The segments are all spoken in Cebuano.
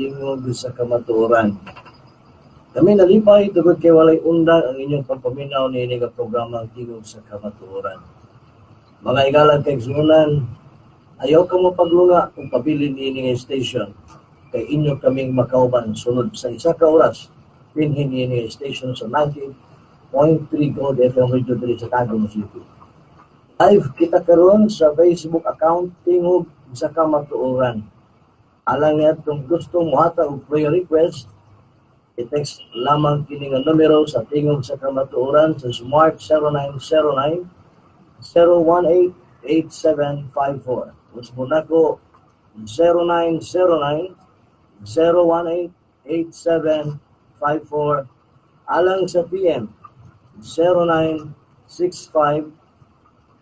Tingog sa Kamatuoran. Kami nalipay tungod kay walay undang ang inyong pagpaminaw niini nga programa, Tingog sa Kamatuoran. Mga igalang kaigsuonan, ayaw ka mo paglunga kung pabilin niini nga station kay inyo kaming makauban sulod sa 1 ka oras dinhi niini nga station sa 90.3 Gold FM Radio diri sa Tagum City. Live kita karon sa Facebook account Tingog sa Kamatuoran. Alang niadtong gusto mohatag og prayer request, i-text lamang kini nga numero sa Tingog sa Kamatuoran sa Smart, 0909 018 8754. Usbon nako, 0909 018 8754. Alang sa PM, 0965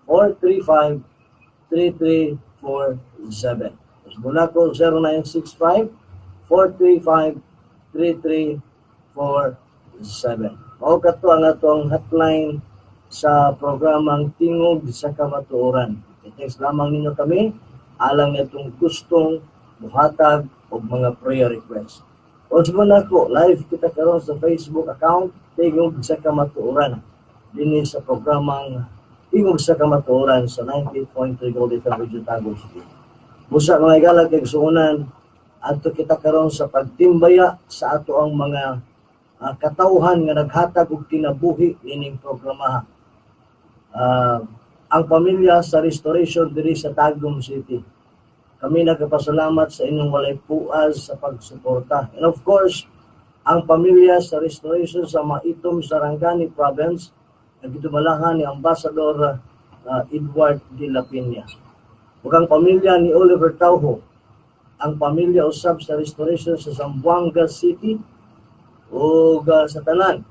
435 3347. Usbon nako, 0965 435 3347. Mao kato ang atong hotline sa programang Tingog sa Kamatuoran. I-text lamang ninyo kami alang nitong gustong muhatag og mga prayer request. Usbon nako, live kita karon sa Facebook account Tingog sa Kamatuoran dinhi sa programang Tingog sa Kamatuoran sa 90.3 Gold FM Radio Tagum City. Busa, mga igalang kaigsuonan, adto kita karon sa pagtimbaya sa ato ang mga katawhan nga naghatag og kinabuhi ining programa. Ang pamilya sa Restoration diri sa Tagum City. Kami nagpasalamat sa inyong walay puas sa pagsuporta. And of course, ang pamilya sa Restoration sa Maitum, Sarangani Province, na gidumalahan ni Ambassador Edward de la Peña. Ug ang pamilya ni Oliver Tauho, ang pamilya usab sa Restoration sa Zamboanga City ug sa tanan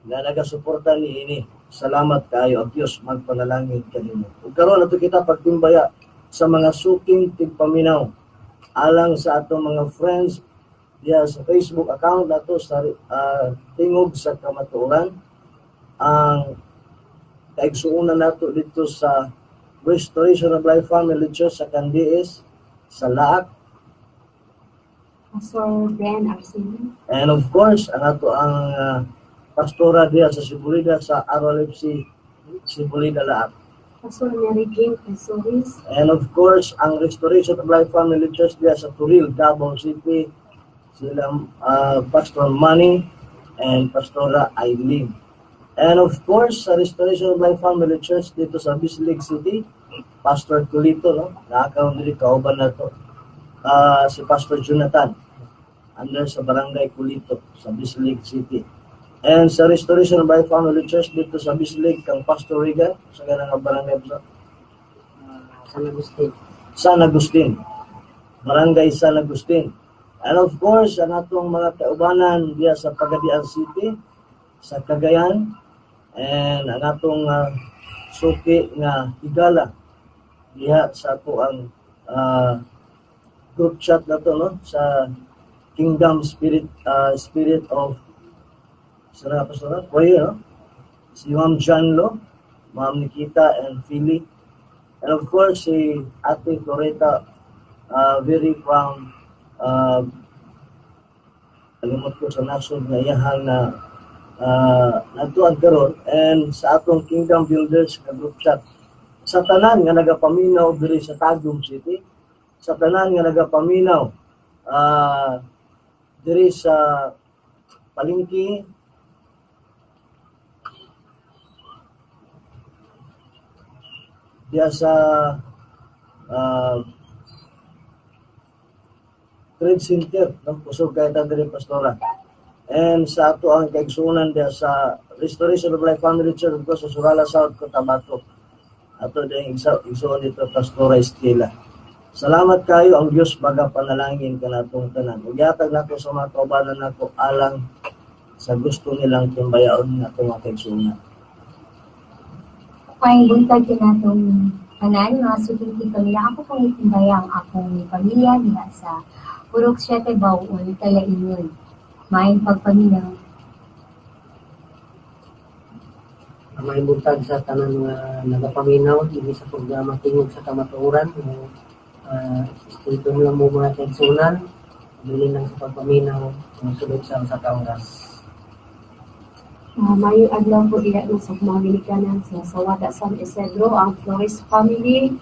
nga nagasuporta niini. Salamat kaayo, ang Dios magpanalangin kanimo. Ug karon, adto kita pagtimbaya sa mga suking tigpaminaw alang sa atong mga friends diya sa Facebook account nato sa Tingog sa Kamatuoran, ang kaigsuonan nato dito sa Restoration of Life Family Church sa Candiis sa Laak. Pastor Ben Arsenio. And of course, ang ato ang pastora diya sa Sibulida, sa RLFC Sibulida Laak. Pastor Mary Jane Pesoris. And of course, ang Restoration of Life Family Church diya sa Turil, Davao City, sila Pastor Manny and Pastora Eileen. And of course, sa Restoration of Life Family Church dito sa Bislig City, Pastor Kulito, no? Nakakaroon dili kauban na to. Si Pastor Jonathan, under sa Barangay Kulito, sa Bislig City. And sa Restoration of Life Family Church dito sa Bislig, kang Pastor Regan, sa ganang nga barangay sa San Agustin. San Agustin. Barangay San Agustin. And of course, ang atong mga kaubanan diya sa Pagadian City, sa Cagayan, and ang atong suki nga higala diha sa ato ang group chat na to, no, sa Kingdom Spirit, Spirit of sa nga pastora Prayer, no? Si Ma'am Janlo, Ma'am Nikita and Philly, and of course si Ate Loretta, very from kalimot ko sa nasod nga iyahang na natuan karon, and sa atong Kingdom Builders nga group chat, sa tanan nga nagapaminaw diri sa Tagum City, sa tanan nga nagapaminaw diri sa palengke, diya sa trade center, no? Kusog kay ta diri, pastora, and sa ato ang kaigsuonan diya sa Restoration of Life Family Church, of course, sa Surala South, Cotabato, ato din igsuon dito, Pastora Estela. Salamat kayo, ang Dios baga panalangin kanatong tanan. Ug yatag nako sa mga kaubanan nako alang sa gusto nilang timbayaon nga atong mga kaigsuonan. Maayong buntag kanatong tanan, mga suking pamilya. Ako pong itimbaya ang akong pamilya diha sa Purok 7 Bauon, Kalaingon. Maayong pagpaminaw. Maayong buntag sa tanan nga nagapaminaw dinhi sa programa Tingog sa Kamatuoran. Espiritu lang mo, mga kaigsuonan. Dili lang sa pagpaminaw ang sulod sa usa ka oras. Maayong adlaw po diha no sa mga ginikanan sa Sawada San Isidro, ang Flores family.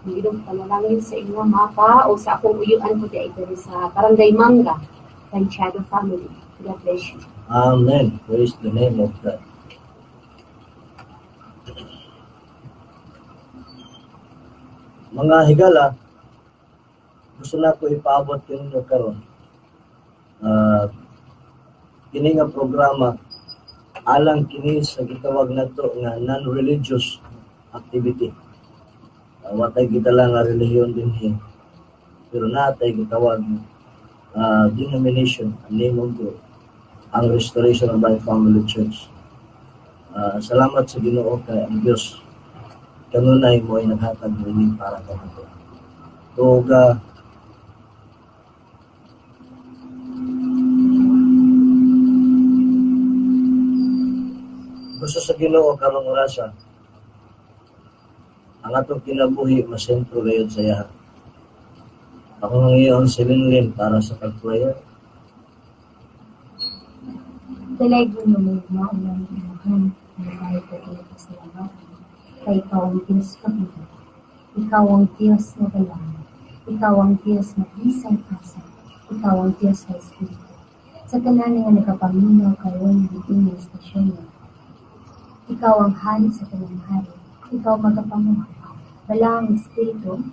Uh, panalangin sa inyo mapa o sa akong uyuan po diha diri sa Barangay Mangga, Tanchado family. God bless you. Amen. Praise the name of God. Mga higala, gusto na ko ipaabot ninyo karon. Kini nga programa alang kini sa gitawag nato nga non-religious activity. Watay kita lang nga relihiyon dinhi. Pero natay gitawag denomination, ang name of group, ang Restoration of Life Family Church. Salamat sa Ginoo kay ang Dios kanunay mo ay naghatag niini para kanato. Ug gusto sa Ginoo karong orasa ang atong kinabuhi masentro gayud sa iya. Ako ngayon si Linlin para sa pag-prayer. Dalay Ginoo maunang imuhan, dahil ka pasalamat. Kay ikaw ang Diyos kabuhi. Ikaw ang Diyos na balaan. Ikaw ang Diyos na bisan asa. Ikaw ang Diyos na Espiritu. Sa tanan nga nagapaminaw karon ng istasyon niya. Ikaw ang hari sa tanang hari. Ikaw magapamuhay. Balaang Espiritu,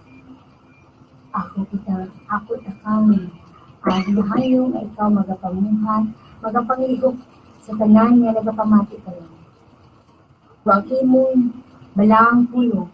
ako kita, ako takang ginahayo nga ikaw magapamuhat, magapangilihok sa tanan nga nagapamati karon. Ang imong balaang pulong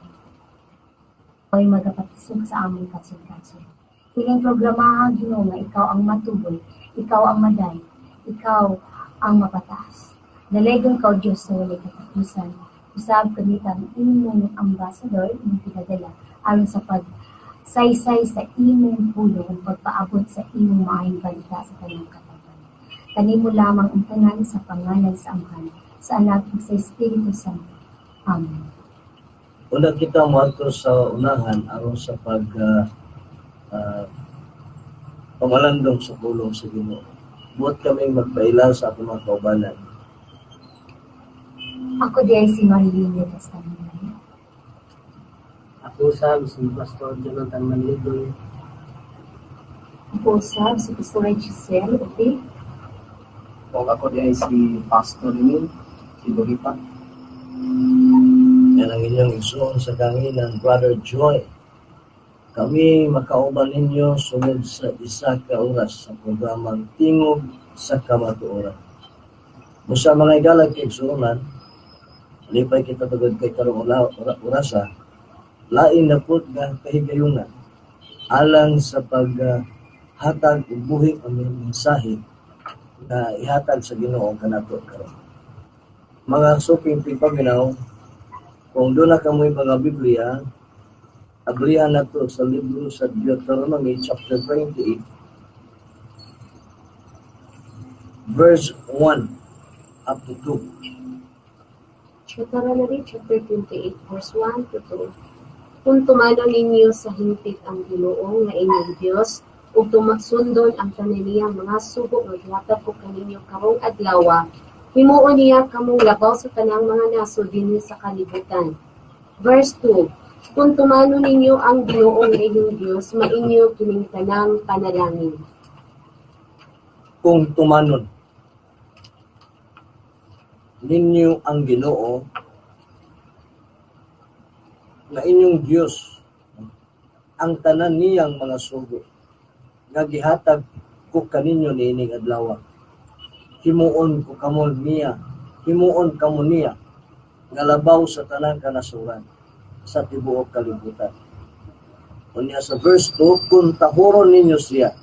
ay magapatisok sa among kasing-kasing. Kining programa Ginoo nga ikaw ang matuboy, ikaw ang maday, ikaw ang mapataas. Dalaygon ka, O Diyos, sa walay katapusan. Usab kanita ang imong ambassador, imong pinadala, aron sa pagsaysay sa imong pulong ug pagpaabot sa imong maayong balita sa tanang katawhan. Kanimo lamang ang tanan sa pangalan sa Amahan, sa Anak ug sa Espiritu Santo. Amen. Una kita moadto sa unahan aron sa pag pamalandong sa pulong sa Ginoo. Buot kaming magpaila sa atong mga kaubanan. Ako di ay si Marilyn Castaneda. Ako sab si Pastor Jonathan Manligoy. Ako usab si Pastor Giselle Uti. O ako di ay si Pastor Emil, si Bogipa. Yan ang inyong igsoon sa kanginan, Brother Joy. Kami makauban ninyo sunod sa isa ka oras sa programang Tingog sa Kamatuoran. Musa mga igalag kay igsuonan, lipay kita tugod kay karong orasa, lain na pud nga kahigayunan alang sa paghatag og buhi ang mensahe na ihatag sa Ginoo kanato karon. Mga suping tigpaminaw, kung doon na kamoy mga Biblia, abrihan na to sa libro sa Deuteronomy chapter 28 verse 1 up to 2. Deuteronomy chapter 28 verse 1 to 2. Kung tumanon ninyo sa hingpit ang Ginoo nga inyong Dios ug sundon ang tanan niyang mga sugo nga gihatag ko kaninyo karong adlaw, himuon niya kamong labaw sa tanang mga nasod dinhi sa kalibutan. Verse 2. Kung tumanon ninyo ang Ginoo nga inyong Dios, mainyo kining tanang panalangin. Kung tumanon ninyo ang Ginoo nga inyong Dios, ang tanan niyang mga sugo nga gihatag ko kaninyo niining adlaw, himuon ko kamo niya, himuon kamo niya nga labaw sa tanang kanasuran sa tibuok kalibutan. Unya sa verse 2, kung tahuron ninyo siya,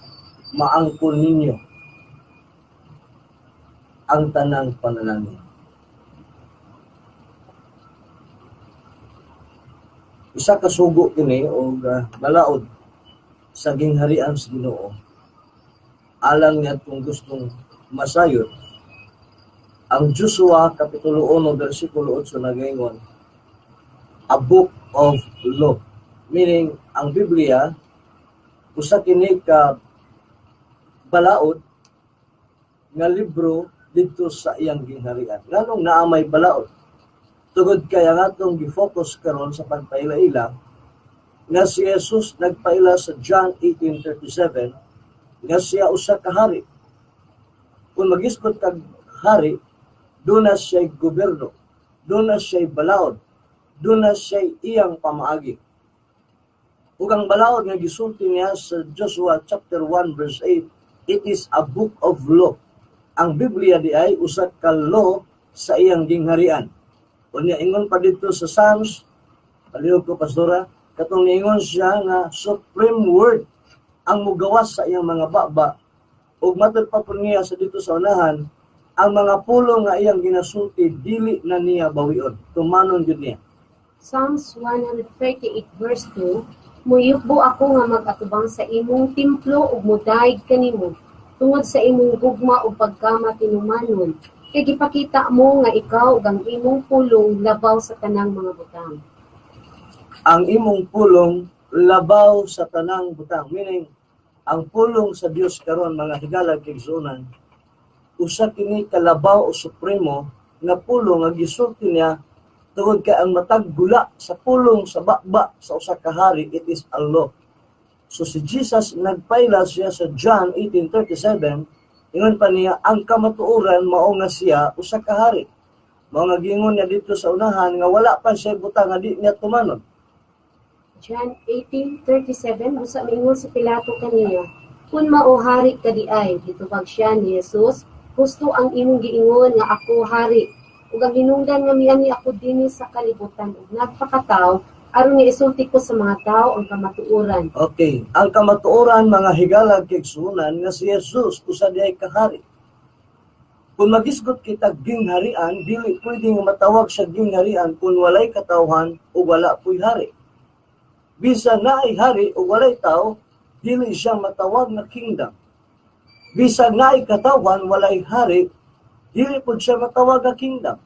maangkon ninyo ang tanang panalangin. Usa ka sugo kini og balaod sa gingharian sa Ginoo alang niadtong gustong masayod. Ang Joshua kapitulo 1 bersikulo 8 nagaingon, a book of law, meaning ang Biblia usa kini ka balaod nga libro didto sa iyang gingharian. Nganong naa may balaod? Tungod kay ang atong gi-focus karon sa pagpaila-ila nga si Jesus nagpaila sa John 18:37 nga siya usa ka hari. Kung magisgot kag hari, duna siya'y gobyerno, duna siya'y balaod, duna siya'y iyang pamaagi. Ug ang balaod nga gisulti niya sa Joshua chapter 1 verse 8, it is a book of law. Ang Biblia di ay usa ka law sa iyang gingharian. Unya ingon pa dito sa Psalms, palihog ko, Pastora, katong niingon siya nga supreme word ang mugawas sa iyang mga baba, ug matud pa pud niya sa dito sa unahan, ang mga pulong nga iyang ginasulti dili na niya bawion, tumanon gyud niya. Psalms 138 verse 2, "Muyukbo ako nga mag-atubang sa imong templo ug mudayeg kanimo tungod sa imong gugma ug pagkamatinumanon, kay gipakita mo nga ikaw ug ang imong pulong labaw sa tanang mga butang." Ang imong pulong labaw sa tanang butang, meaning ang pulong sa Dios karon, mga higalag kaigsuonan, usa kini kalabaw o supremo nga pulong nga gisulti niya, tungod kay ang matag gula sa pulong sa baba sa usa ka hari, it is a law. So si Jesus, nagpaila siya sa John 18:37, ingon pa niya ang kamatuoran mao nga siya usa ka hari. Mao nga giingon niya dito sa unahan nga wala pa siya butang nga di niya tumanon. John 18:37, Busa miingon si Pilato kaniya, "Kun mao hari ka di ay?" Gitubag siya ni Jesus, "Husto ang imong giingon nga ako hari. Ug ang hinungdan nga mianhi ako dinhi sa kalibutan ug nagpakatawo aron nga isulti ko sa mga tawo ang kamatuoran." Okay, ang kamatuoran, mga higalag kaigsuonan, nga si Jesus usa diay ka hari. Kung magisgot kita gingharian, dili pwede nga matawag siya gingharian kung walay katawhan o wala puy hari. Bisan naay hari o walay tao, dili siya matawag na kingdom. Bisan naay katawhan, walay hari, dili pud siya matawag nga kingdom.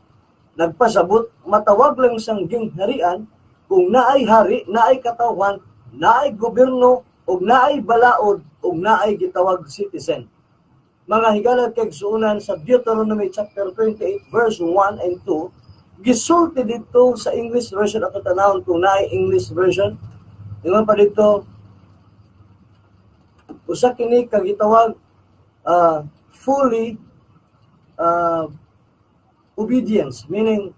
Nagpasabot, matawag lang siyang gingharian kung naay hari, naay katawhan, naay gobyerno, ug naay balaod, ug naay gitawag citizen. Mga higalag kaigsuonan, sa Deuteronomy chapter 28 verse 1 and 2, gisulti dito sa English version, ato tanawon kung naay English version. Ingon pa dito, usa kini ka gitawag fully obedience, meaning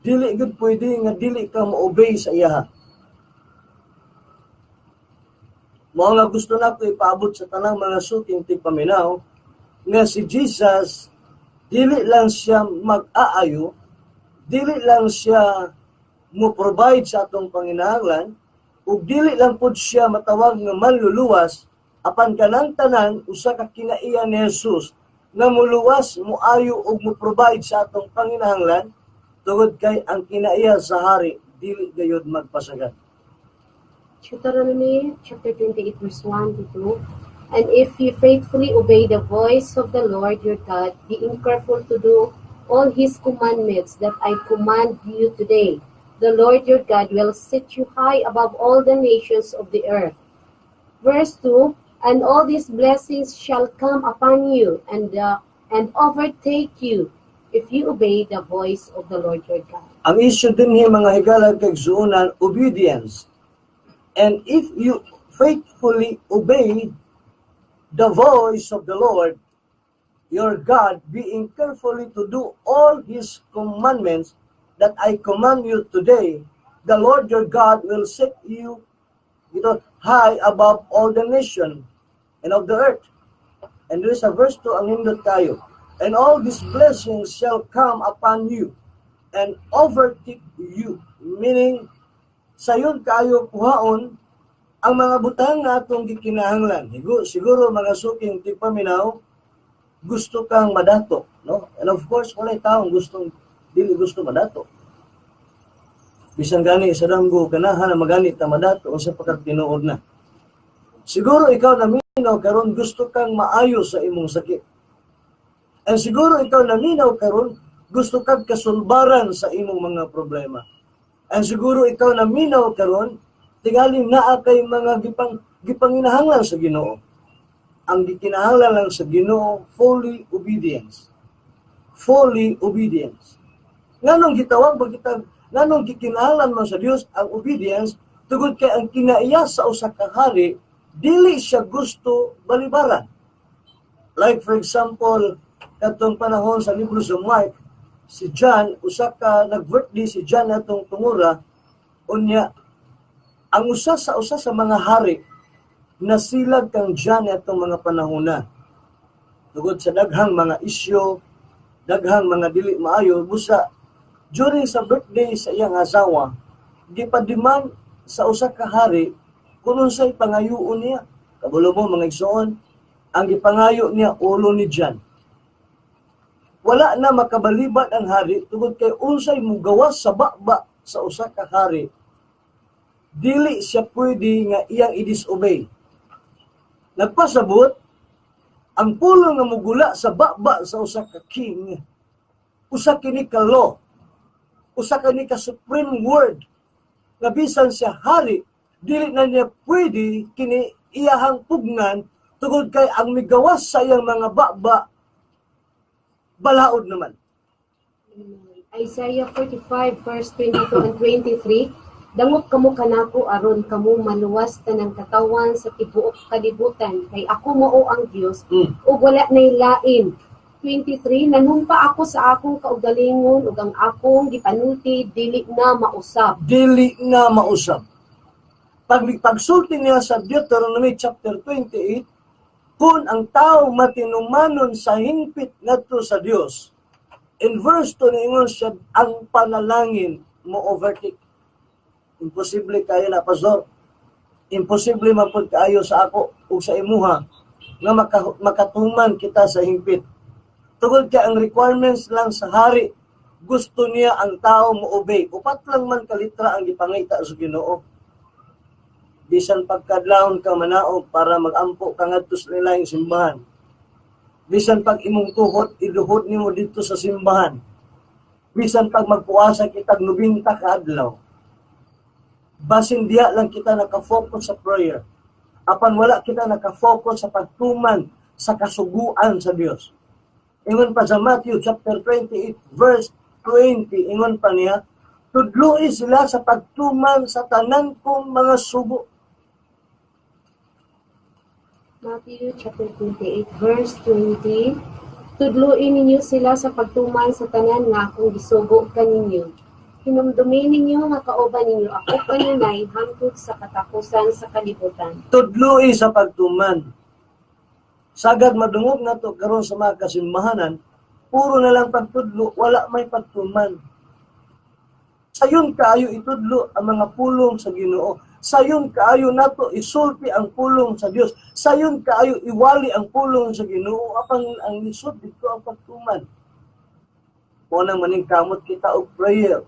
dili gud pwede nga dili ka mo-obey sa iyaha. Mao nga gusto nako ipaabot sa tanang mga suking tigpaminaw nga si Jesus dili lang siya mag-aayo, dili lang siya mo provide sa atong panginahanglan, ug dili lang pud siya matawag nga manluluwas, apan kanang tanan usa ka kinaiya ni Jesus nga muluwas, muayo ug mo provide sa atong panginahanglan, tungod kay ang kinaiya sa hari dili gayud magpasagad. Deuteronomy chapter 28 verse 1 to 2. "And if you faithfully obey the voice of the Lord your God, being careful to do all his commandments that I command you today, the Lord your God will set you high above all the nations of the earth." Verse 2, "And all these blessings shall come upon you and overtake you if you obey the voice of the Lord your God." Ang issue din mga higalag kaigsuonan, obedience. And if you faithfully obey the voice of the Lord your God, being carefully to do all his commandments that I command you today, the Lord your God will set you high above all the nation and of the earth. And there is a verse 2, ang nindot kayo. "And all these blessings shall come upon you and overtake you." Meaning, sayon kayo kuhaon ang mga butang nga atong gikinahanglan. Siguro mga suking tigpaminaw, gusto kang madato, no? And of course, walay taong gustong dili gusto madato. Bisan gani sa danggo ganahan na magani ta madato, unsa pa kag tinuod na. Siguro ikaw naminaw karon, gusto kang maayo sa imong sakit. And siguro ikaw naminaw karon, gusto kang kasulbaran sa imong mga problema. And siguro ikaw naminaw karon, tingali naa kay mga gipanginahanglan sa Ginoo. Ang gikinahanglan lang sa Ginoo, fully obedience. Fully obedience. Nganong gitawag ba kita, nganong gikinahanglan man sa Dios ang obedience? Tungod kay ang kinaiya sa usa ka hari, dili siya gusto balibaran. Like for example, katong panahon sa libro sa Mark, si John, usa ka nag-birthday si John atong tungura, unya ang usa sa mga hari nasilag kang John atong mga panahona. Tungod sa daghang mga isyu, daghang mga dili maayo, busa during sa birthday sa iyang asawa, gipadiman sa usa ka hari kung unsay pangayuon niya. Kabalo mo, mga igsoon, ang gipangayo niya, ulo ni John. Wala na makabalibat ang hari tungod kay unsay mugawas sa baba sa usa ka hari, dili siya pwede nga iyang i-disobey. Nagpasabot, ang pulong nga mugula sa baba sa usa ka king, usa kini ka law, usa kini ka supreme word, nga bisan siya hari, dili na niya pwede kini iyahang pugnan tungod kay ang migawas sa iyang mga baba, balaod naman. Isaiah 45 verse 22 and 23: "Dangop kamo kanako aron kamo maluwas, tanang katawan sa tibuok kalibutan, kay ako mao ang Dios ug wala nay lain." 23: "Nanumpa ako sa akong kaugalingon ug ang akong gipanulti dili na mausab." Dili na mausab. Pag pagsulti niya sa Deuteronomy chapter 28, kung ang tao matinumanon sa hingpit ngadto sa Dios, in verse 2 niingon siya, ang panalangin mo overtake. Imposible kayo na, Pastor. Imposible man pud kaayo sa ako ug sa imuha nga makatuman kita sa hingpit. Tungod kay ang requirements lang sa hari, gusto niya ang tao mo obey. Upat lang man ka litra ang gipangita sa Ginoo. Bisan pagkadlawon ka manaog para magampo ka ngadto sa nilaing simbahan. Bisan pag imong tuhod iluhod nimo didto sa simbahan. Bisan pag magpuasa kitag 90 ka adlaw. Basin diha lang kita nakafocus sa prayer. Apan wala kita nakafocus sa pagtuman sa kasuguan sa Dios. Ingon pa sa Matthew chapter 28 verse 20, ingon pa niya, "Tudloi sila sa pagtuman sa tanan kong mga sugo." Matthew chapter 28 verse 20: "Tudluin ninyo sila sa pagtuman sa tanan nga akong gisugo kaninyo. Hinumdumi ninyo nga kauban ninyo ako kanunay hangtod sa katapusan sa kalibutan." Tudloi sa pagtuman. Sagad madungog nato karon sa mga kasimbahanan, puro na lang pagtudlo, wala may pagtuman. Sayon kaayo itudlo ang mga pulong sa Ginoo. Sayon kaayo nato isulti ang pulong sa Dios. Sayon kaayo iwali ang pulong sa Ginoo, apan ang lisod didto ang pagtuman. Mao nang maningkamot kita og prayer.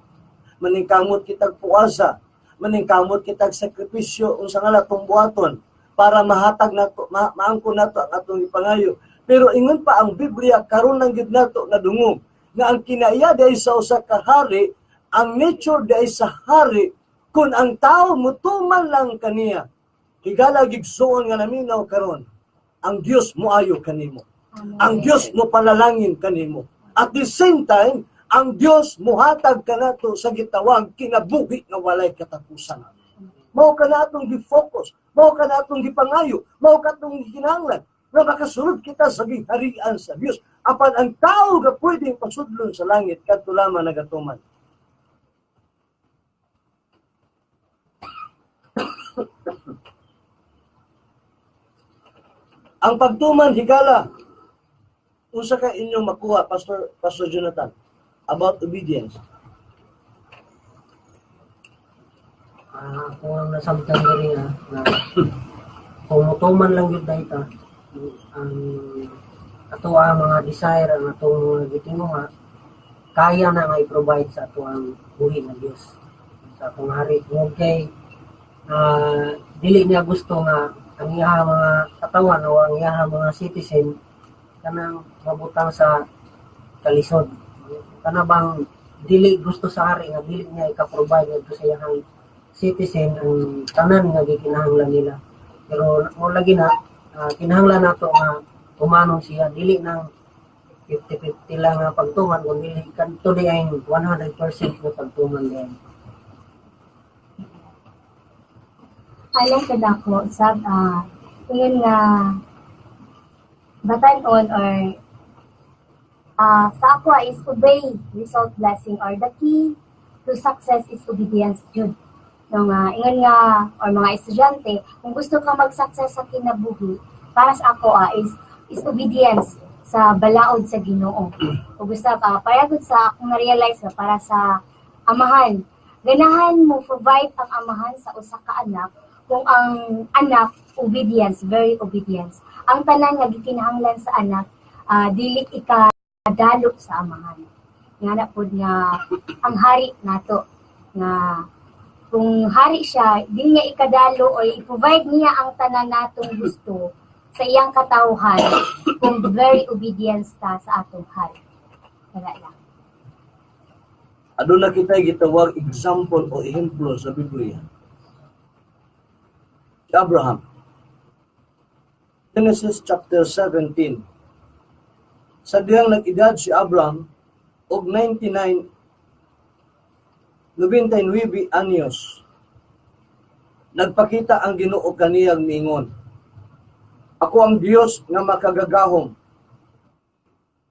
Maningkamot kita og puasa. Maningkamot kita og sakripisyo unsa nga atong buhaton para mahatag nato, maangkon nato ang atong ipangayo. Pero ingon pa ang Biblia, karon lang gyud nato nadungog nga ang kinaiya diay sa usa ka hari, ang nature diay sa hari, kung ang tao mutuman lang kaniya. Higala gigsuon nga naminaw karon, ang Dios moayo kanimo. Ang Dios mo panalangin kanimo. At the same time, ang Dios muhatag kanato sa gitawag kinabuhi nga walay katapusan. Mao kana atong gi-focus, mao kana atong gipangayo, mao ka atong gikinahanglan nga makasulod kita sa giharian sa Dios. Apan ang tao nga pwedeng pasudlon sa langit kadto lamang nagatuman. Ang pagtuman, higala, unsa ka inyong makuha, Pastor Jonathan, about obedience? Kung ang nasabtan diri nga, na kung mutuman lang gyud ta ang ato ang mga desire, ang atong mga gitinguha, kaya na nga i-provide sa ato ang buhi ng Dios sa atong hari. Tungod kay dili niya gusto nga ang iyaha mga katawan o ang iyaha mga citizen kanang mabutang sa kalisod. Kana bang dili gusto sa hari nga dili niya ika-provide ngadto sa iyahang citizen ang tanan nga gikinahanglan nila. Pero mo lagi na Kinahanglan nato nga tumanon siya, dili nang 50-50 lang nga pagtuman, kun dili kadto di ay 100% nga pagtuman diay. Alang kadako sab ingon nga batan-on or sa ako is obey result blessing or the key to success is obedience jud. No nga ingon nga or mga estudyante, kung gusto ka mag-success sa kinabuhi, para sa ako is obedience sa balaod sa Ginoo. Ug gusto ka para gud sa akong na-realize nga para sa amahan, ganahan mo provide ang amahan sa usa ka anak kung ang anak obedience, very obedience. Ang tanan nga gikinahanglan sa anak, dili ikadalo sa amahan. Nga na pud nga ang hari nato nga kung hari siya, di niya ikadalo o i-provide niya ang tanan natong gusto sa iyang katawhan kung very obedience ta sa atong hari. Wala lang. Aduna kita gitawag example o ehemplo sa Biblia. Si Abraham. Genesis chapter 17. Sa diyang nag-edad si Abraham og 99 anyos. Nagpakita ang Ginoo kaniyang miingon, "Ako ang Dios nga makagagahom."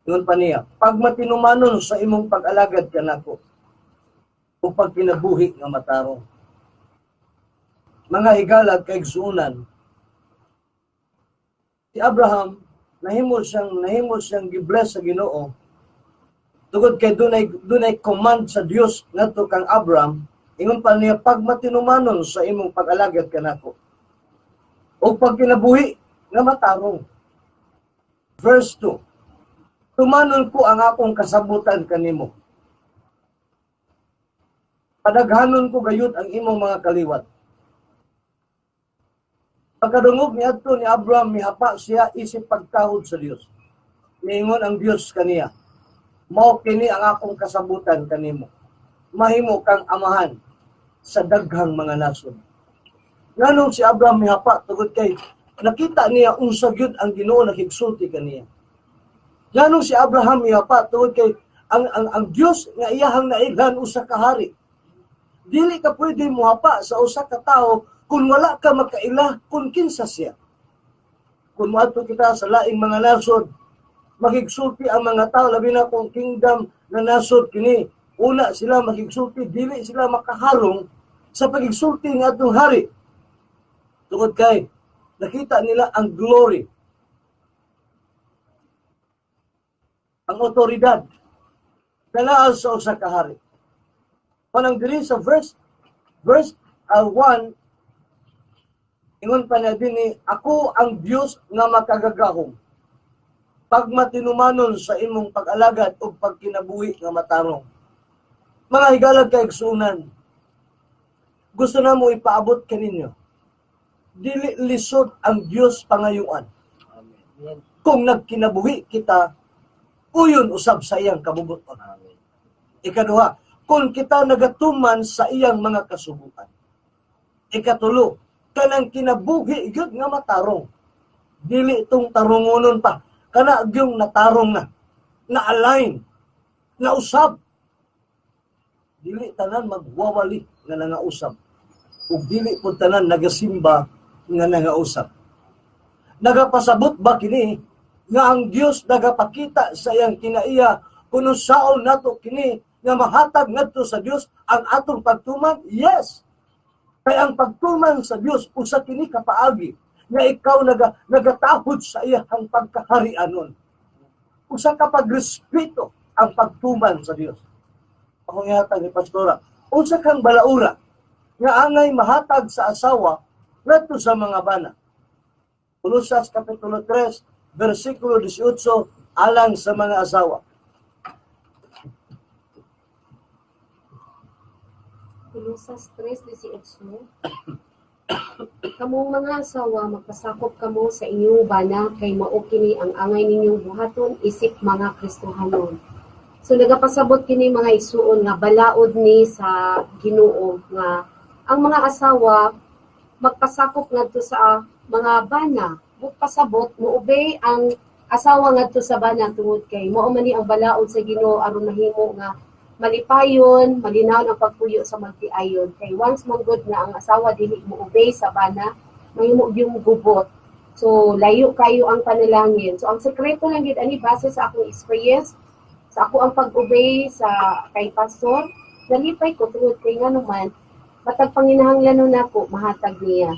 Ingon pa niya, "Pagmatinumanon sa imong pag-alagad kanako ug pagkinabuhi nga matarong." Mga higalag kaigsuonan, si Abraham nahimo siyang gibless sa Ginoo tungod kay dunay command sa Dios ngadto kang Abraham. Ingon pa niya, "Pagmatinumanon sa imong pag-alagad kanako ug pagkinabuhi nga matarong." Verse 2, "Tumanon ko ang akong kasabutan kanimo. Padaghanon ko gayud ang imong mga kaliwat." Pagkadungog niadto ni Abraham, mihapa siya isip pagtahod sa Dios. Niingon ang Dios kaniya, "Mao kini ang akong kasabutan kanimo. Mahimo kang amahan sa daghang mga nasod." Nganong si Abraham mihapa? Tungod kay nakita niya unsa gyud ang Ginoo nakigsulti kaniya. Nganong si Abraham mihapa? Tungod kay ang Dios nga iyahang nailhan usa ka hari. Dili ka pwede muhapa sa usa ka tawo kung wala ka makaila kung kinsa siya. Kung moadto kita sa laing mga nasod, makigsulti ang mga tao, labi na kung kingdom na nasod kini. Una sila makigsulti, dili sila makaharong sa pagigsulti ng atong hari. Tungod kay nakita nila ang glory, ang otoridad na naa sa usa ka hari. Panang diri sa verse 1, ingon pa na dinhi, "Ako ang Dios nga makagagahom. Pagmatinumanon sa imong pag-alagad ug pagkinabuhi nga matarong." Mga higalag kaigsuonan, gusto na mo ipaabot kaninyo, dili lisod ang Dios pangayuan. Amen. Kung nagkinabuhi kita, uyon usab sa iyang kabubuton. Amen. Ikaduha, kung kita nagatuman sa iyang mga kasuguan. Ikatulo, kanang kinabuhi gyud nga matarong. Dili itong tarungonon pa. Kana gyung natarong na, na-align, nausab. Dili tanan magwawali nga nangausab. Ug dili pud tanan nagasimba nga nangausab. Nagapasabot ba kini nga ang Dios nagapakita sa iyang kinaiya kung unsaon nato kini nga mahatag ngadto sa Dios ang atong pagtuman? Yes. Kay ang pagtuman sa Dios usa kini ka paagi nga ikaw nagatahod sa iyang pagkaharianon. Usa ka pagrespeto ang pagtuman sa Dios. Ako gihatag ni Pastora, unsa kang balaura nga angay mahatag sa asawa ngadto sa mga bana? Kolosas Kapitulo 3, versikulo 18, alang sa mga asawa. Kolosas 3:18. Kamong mga asawa, magpasakop kamo sa inyong bana kay mao kini ang angay ninyong buhaton isip mga Kristohanon. So nagapasabot kini mga isuon nga balaod ni sa Ginoo nga ang mga asawa magpasakop ngadto sa mga bana. pasabot mo obey ang asawa ngadto sa bana tungod kay mao man ni ang balaod sa Ginoo aron mahimo nga malipayon, malinawon ang pagpuyo sa magtiayon. Kay once man gud nga ang asawa dili mo obey sa bana, mahimo yung gubot. So layo kayo ang panalangin. So ang sekreto lang gid ani base sa akong experience, sa ako ang pag-obey sa kay pastor, nalipay ko tungod kay ngano man matag panginahanglanon nako mahatag niya.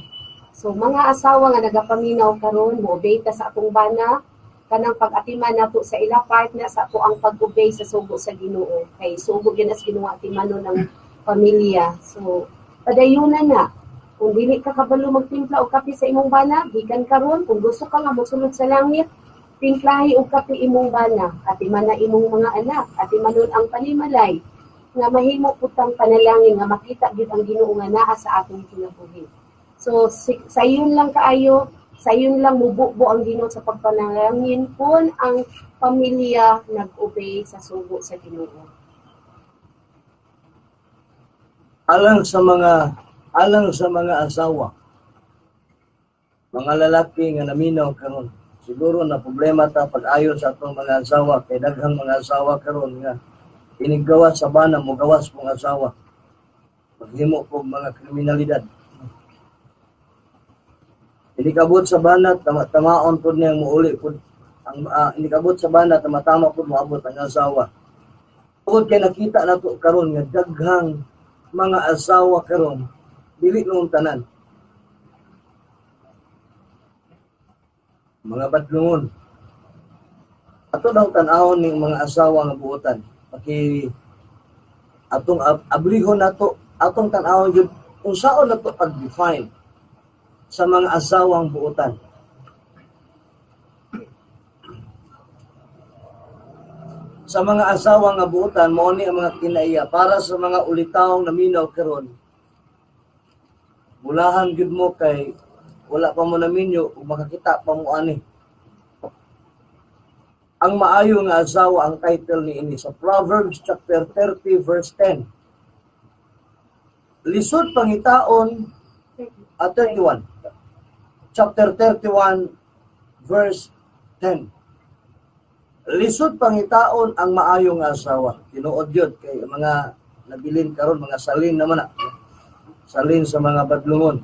So mga asawa nga nagapaminaw karon, mo obey ta sa atong bana, kanang pag-atiman nato sa ila part na sa ako ang pag-obey sa sugo sa Ginoo. Kay sugo gyud as Ginoo atimanon ng pamilya. So padayunan na. Kung dili ka kabalo magtimpla og kape sa imong bana, gikan karon kung gusto ka nga mosulod sa langit, timplahi og kape imong bana, atiman na imong mga anak, atimanon ang panimalay nga mahimo putang panalangin nga makita gyud ang Ginoo nga naa sa atong kinabuhi. So sayon lang kaayo, sayon lang mububo ang Ginoo sa pagpanalangin kung ang pamilya nag-obey sa sugo sa Ginoo. Alang sa mga asawa, mga lalaki nga naminaw karon, siguro na problema ta pag-ayon sa atong mga asawa kay daghang mga asawa karon nga iniggawas sa bana, mogawas pong asawa, maghimo og mga kriminalidad. Inikabot sa bana, tama, tamaon pud niyang muuli pud ang inikabot sa bana, tama-tama pud moabot ang asawa. Tungod kay nakita nato karon nga daghang mga asawa karon dili noong tanan mga badlungon. Ato daw tan-awon ning mga asawa nga buotan. Paki atong ablihon nato, atong tan-awon gyud unsaon nato pag-define sa mga asawang buotan. Sa mga asawa nga buotan, mao ni ang mga kinaiya para sa mga ulitawong naminaw karon. Mulahan gyud mo kay wala pa mo naminyo ug makakita pa mo ani. Ang maayo nga asawa ang title niini sa Proverbs chapter 30 verse 10. Lisod pangitaon at 31. Chapter 31 verse 10. Lisod pangitaon ang maayo nga asawa. Tinuod yun kay mga nabilin karon mga salin naman na. Salin sa mga badlungon.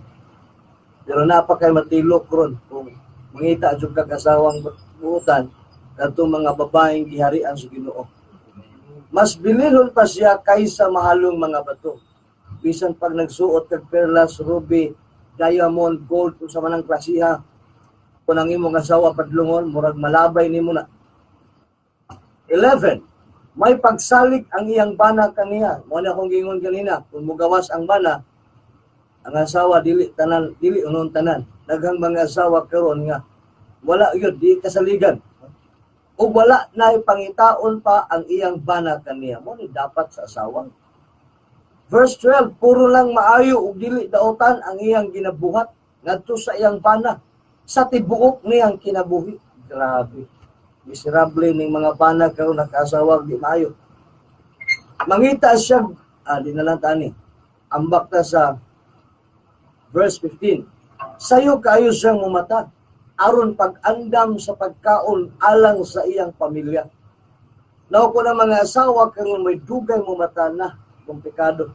Pero napa kay matilok ron kung mangita jud kag asawang buotan kadtong mga babaeng giharian sa Ginoo. Mas bililhon pa siya kaysa mahalong mga bato. Bisan pag nagsuot kag perlas, ruby, diamond, gold, kung sa manang klasiha, kung ang imong asawa padlungon, murag malabay nimo na. 11. May pagsalig ang iyang bana kaniya. Mo na akong giingon kanina, kung mugawas ang bana, ang asawa dili tanan, dili unon tanan. Daghang mga asawa karon nga wala yun, di kasaligan. O wala na pangitaon pa ang iyang bana kaniya. Mo ni dapat sa asawa. Verse 12, puro lang maayo ug dili daotan ang iyang ginabuhat ngadto sa iyang bana sa tibuok niyang kinabuhi. Grabe. Miserable ning mga bana karon nakaasawa di maayo. Mangita siya, di na lang tani. Ambak ta sa verse 15. Sayo kaayo siyang mumata aron pag-andam sa pagkaon alang sa iyang pamilya. Naw ko na mga asawa karon may dugay mumata na komplikado.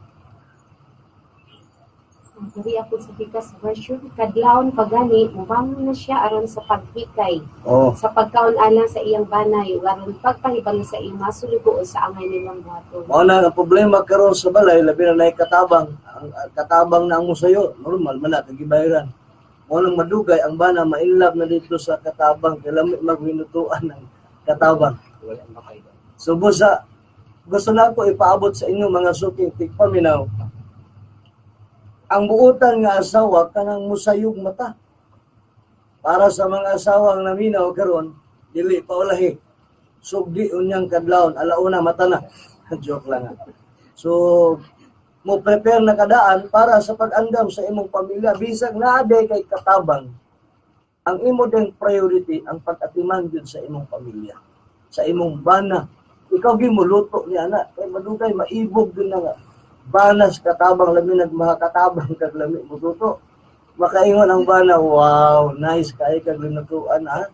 Diri ako sa Pikas version, kadlawon pagani mubangon na siya aron sa paghikay. Oh. Sa pagkaon alang sa iyang banay ug aron pagpahibalo sa iyang masulugo o sa angay nilang buhaton. Mao na ang problema karon sa balay, labi na naay katabang, ang katabang na ang musayo, normal man na kay gibayaran. Mao nang madugay ang bana mainlove na dito sa katabang kay lami magminutuan ng katabang. Wala ang makaiba. So busa gusto na ako ipaabot sa inyo mga suking tigpaminaw. Ang buutan nga asawa kanang musayog mata. Para sa mga asawang naminaw karon, dili pa ulahi. Sugdi unyang kadlawon, alauna mata na. Joke lang. So mo prepare na kadaan para sa pag-andam sa imong pamilya bisag naa kay katabang. Ang imo ding priority ang pag-atiman gyud sa imong pamilya, sa imong bana. Ikaw gyud moluto ni ana kay madugay maibog gyud na nga banas katabang lami nagmahakatabang kag lami moluto. Makaingon ang bana, "Wow, nice kay kag linutuan ah."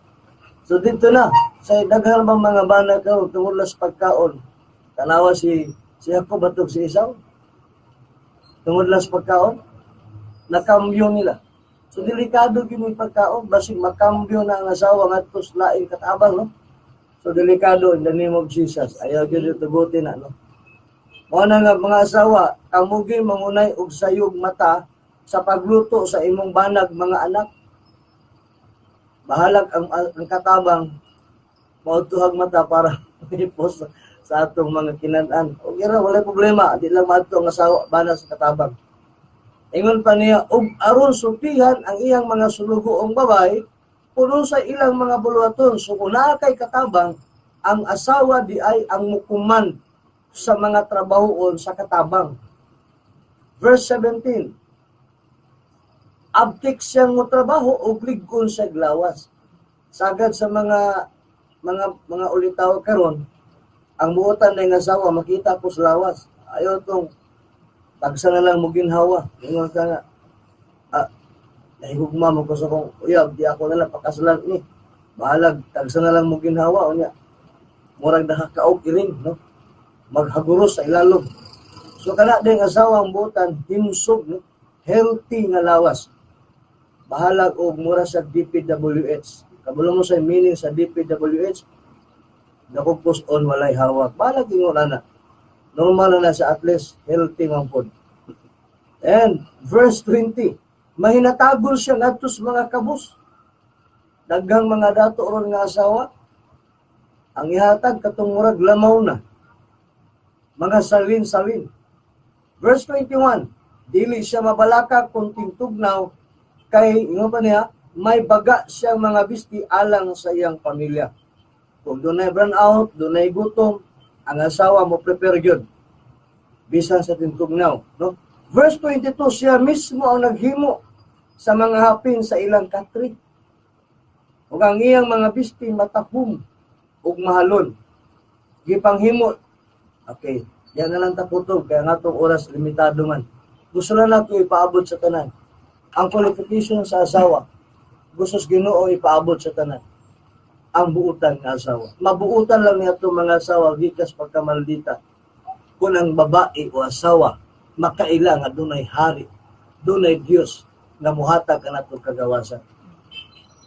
So dito na, sa daghan bang mga bana karon tungod lang sa pagkaon. Tanawa si Jacob batok si Esau. Tungod lang sa pagkaon, nakambyo nila. So delikado gyud yung pagkaon, basig makambyo na ang asawa ngadto sa laing katabang, no? So delikado in the name of Jesus. Ayaw gyud tugutin na, no? Mao na nga mga asawa, kamo gyud mangunay og sayog mata sa pagluto sa imong banag mga anak. Bahalag ang katabang maudtuhag mata para ipos sa atong mga kinan-an. Okay ra, walay problema, di lang maadto ang asawa bana sa katabang. Ingon pa niya, ug aron sultihan ang iyang mga sulugoong babae, puno sa ilang mga buluhaton. So kung naa kay katabang, ang asawa di ay ang mukuman sa mga trabahoon sa katabang. Verse 17, abtik siyang mo trabaho og lig-on sa glawas. Sagad sa mga ulitaw karon, ang buotan ng asawa makita po sa lawas. Ayaw tong tagsa na lang mo ginhawa. Ingon ka nga, ah, nahigugma mo ko sa kong uyab, di ako na lang pakasalan ni. Bahalag, tagsa na lang mo ginhawa. Unya, murag nakakaog iring, no? Maghaguros sa ilalom. So kana din asawa ang buotan, himsog, no? Healthy nga lawas. Bahalag og mura sa DPWH. Kabalo mo sa meaning sa DPWH? Nakupos on walay hawak. Bahalag ingon ana. Normal na sa at least healthy man pod. And verse 20, mahinatagol siya ngadto sa mga kabus. Daghang mga dato ron nga asawa, ang ihatag katong murag lamaw na. Mga salin-salin. Verse 21, dili siya mabalaka kung tingtugnaw kay ingon pa niya, may baga siyang mga bisti alang sa iyang pamilya. Kung dunay brown out, dunay gutom, ang asawa mo prepare gyud bisan sa tingtugnaw, no? Verse 22, siya mismo ang naghimo sa mga hapin sa ilang katri. Ug ang iyang mga bisti matahom ug mahalon. Gipanghimo. Okay, yan na lang taputog kaya nga itong oras limitado man. Gusto na nato ipaabot sa tanan. Ang qualification sa asawa, gusto sa Ginoo ipaabot sa tanan. Ang buutan nga asawa. Mabuutan lang niya itong mga asawa gikas pagkamaldita. Kung ang babae o asawa makaila nga dunay hari, dunay Dios nga muhatag kanatong kagawasan.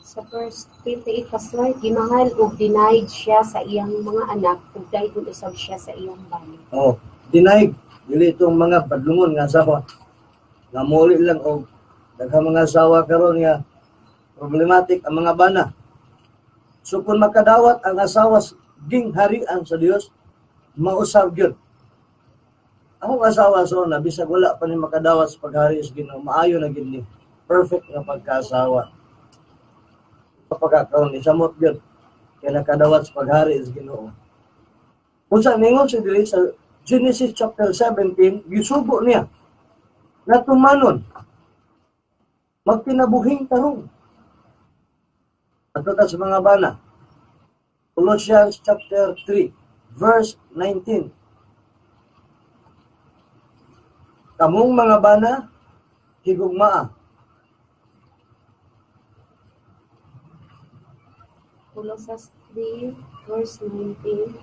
Sa verse 28, Pastor, gimahal ug denied siya sa iyang mga anak ug daygon usab siya sa iyang bana. Oh, denied dili itong mga padlungon nga asawa. Nga muli lang og daghang mga asawa karon nga problematic ang mga bana. So kung makadawat ang asawa gingharian sa Dios, mausab gyud. Akong asawa so na bisag wala pa ni makadawat sa paghari sa Ginoo, maayo na gyud ni. Perfect nga pagkaasawa. Pagkakaon ni samot gyud kay nakadawat sa paghari sa Ginoo. Unsa ningon si diri sa Genesis chapter 17, gisugo niya na tumanon magkinabuhing tarong. Ato ta sa mga bana. Colossians chapter 3 verse 19. Kamong mga bana, higugmaa. Colossus 3 verse 19.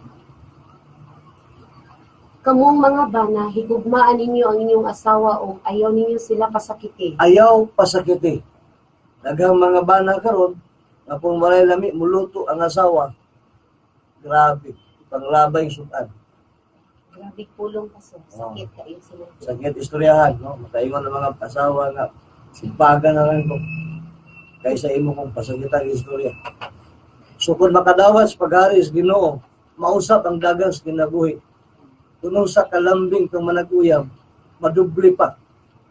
Kamong mga bana, higugmaan ninyo ang inyong asawa o ayaw ninyo sila pasakiti. Ayaw pasakiti. Daghang mga bana karon nga kung walay lami muluto ang asawa, grabe, panglabay sukan. Grabe pulong kaso, sakit kayo sila. Sakit istoryahan, no? Makaingon ang mga asawa nga simpagan na lang ko kaysa imo kong pasakitan istorya. So kung makadawas paghari sa Ginoo, mausap ang dagang sa kinabuhi. Tunong sa kalambing kang managuyab, madubli pa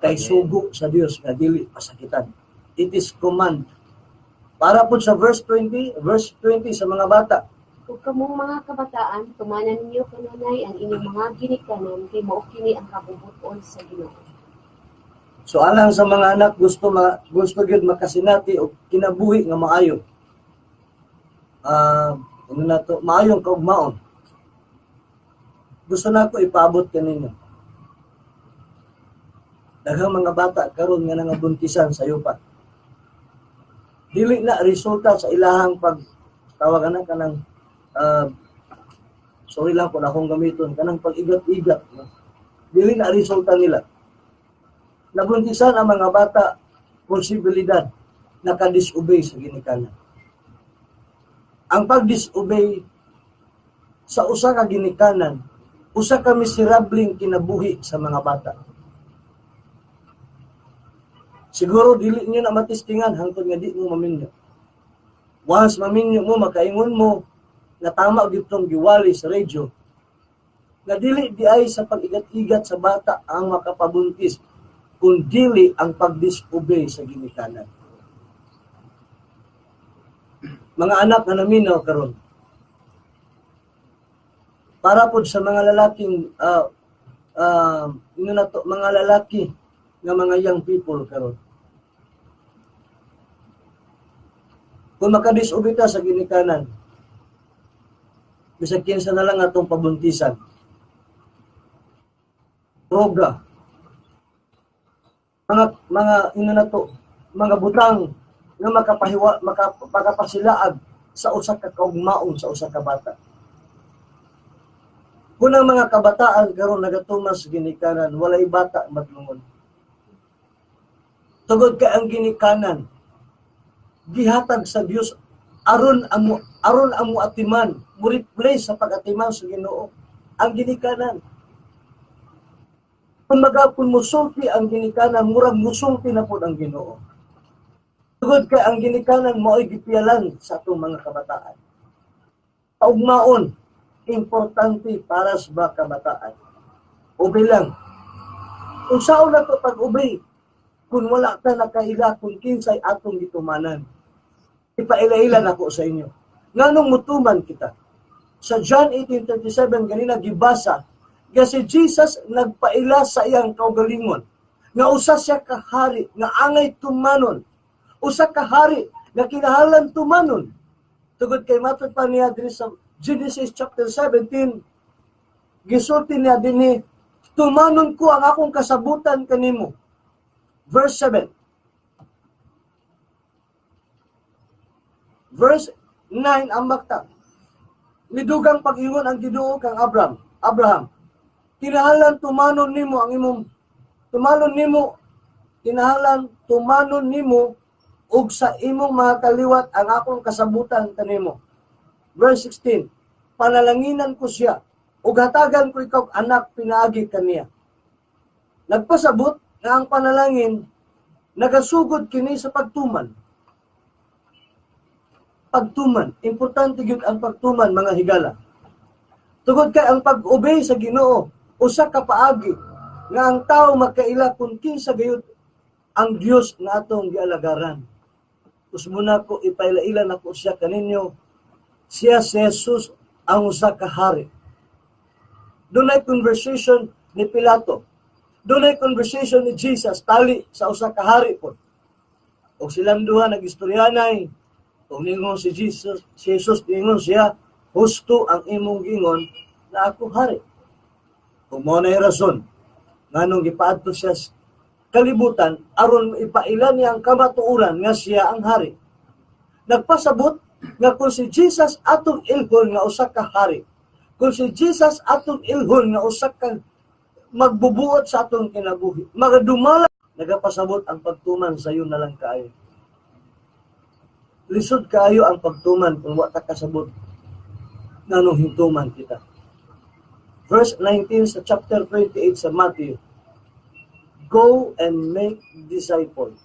kay sugo sa Dios nga dili pasakitan. It is command. Para po sa verse 20, verse 20 sa mga bata. Ug kamong mga kabataan, tumanan ninyo kanunay ang inyong mga ginikanan kay mao kini ang kabubut-on sa Ginoo. So alang sa mga anak gusto gyud makasinati og kinabuhi nga maayo. Ano na to, maayong kaugmaon. Gusto na ako ipaabot kaninyo. Daghang mga bata karon nga nangabuntisan sa pa. Dili na resulta sa ilahang pag tawag ana kanang sorry lang kung akong gamiton kanang pag-igat-igat, no? Dili na resulta nila. Nabuntisan ang mga bata, posibilidad naka-disobey sa ginikanan. Ang pag-disobey sa usa ka ginikanan, usa ka miserableng kinabuhi sa mga bata. Siguro dili niyo na matistingan hangtod nga di mo maminyo. Once maminyo mo, makaingon mo nga tama gyud tong giwali sa radyo nga dili di ay sa pag-igat-igat sa bata ang makapabuntis, kun dili ang pag-disobey sa ginikanan. Mga anak nga naminaw karon, para pod sa mga lalaking ino na to, mga lalaki nga mga young people karon, kung makadisobey ta sa ginikanan, bisag kinsa na lang atong pabuntisan, droga, mga ino na to, mga butang nga makapahiwa, makapasilaag sa usa ka kaugmaon sa usa ka bata. Kung ang mga kabataan karon nagatuman sa ginikanan, walay bata madlungon. Tugod kay ang ginikanan gihatag sa Dios aron amo atiman, mo replace sa pag-atiman sa Ginoo ang ginikanan. Kung magapon musulti ang ginikanan, murag musulti na pod ang Ginoo. Tugod kay ang ginikanan mao'y gipiyalan sa atong mga kabataan. Kaugmaon, importante para sa mga kabataan. Obey lang. Unsaon na to pag-obey kung wala ka nakaila kung kinsay atong gitumanan? Ipaila-ila nako sa inyo. Nganong mutuman kita? Sa John 18:37 ganina gibasa, nga si Jesus nagpaila sa iyang kaugalingon nga usa siya ka hari nga angay tumanon. Usa ka hari nga kinahanglan tumanon. Tugod kay matod pa niya diri sa Genesis chapter 17, gisulti niya dinhi, "Tumanon ko ang akong kasabutan kanimo." Verse 7. Verse 9 ang bakta. Midugang pag-ingon ang Ginoo kang Abraham. "Abraham, kinahanglan tumanon nimo ang imong tumanon nimo kinahanglan tumanon nimo ug sa imong mga kaliwat ang akong kasabutan kanimo." Verse 16, "Panalanginan ko siya ug hatagan ko ikaw anak pinaagi kaniya." Nagpasabot nga ang panalangin nagasugod kini sa pagtuman. Pagtuman, importante gyud ang pagtuman, mga higala. Tugod kay ang pag-obey sa Ginoo usa ka paagi nga ang tao makaila kung kinsa gayud ang Dios nga atong gialagaran. Usmuna ko ipaila-ila nako siya kaninyo. Siya si Jesus ang usa ka hari. Dunay conversation ni Pilato. Dunay conversation ni Jesus tali sa usa ka hari pod. Og silang duha nagistoryanay. Ug ningon si Jesus, si Jesus ningon siya, "Husto ang imong gingon na ako hari." Kung mao na rason nganong gipaadto siya sa kalibutan aron ipaila niya ang kamatuoran nga siya ang hari. Nagpasabot nga kung si Jesus atong ilhon nga usa ka hari, kung si Jesus atong ilhon nga usa ka magbubuot sa atong kinabuhi, magadumala, nagapasabot ang pagtuman sayo na lang kaayo. Lisod kaayo ang pagtuman kung wa ta kasabot nganong hintuman kita. Verse 19 sa chapter 28 sa Matthew, "Go and make disciple."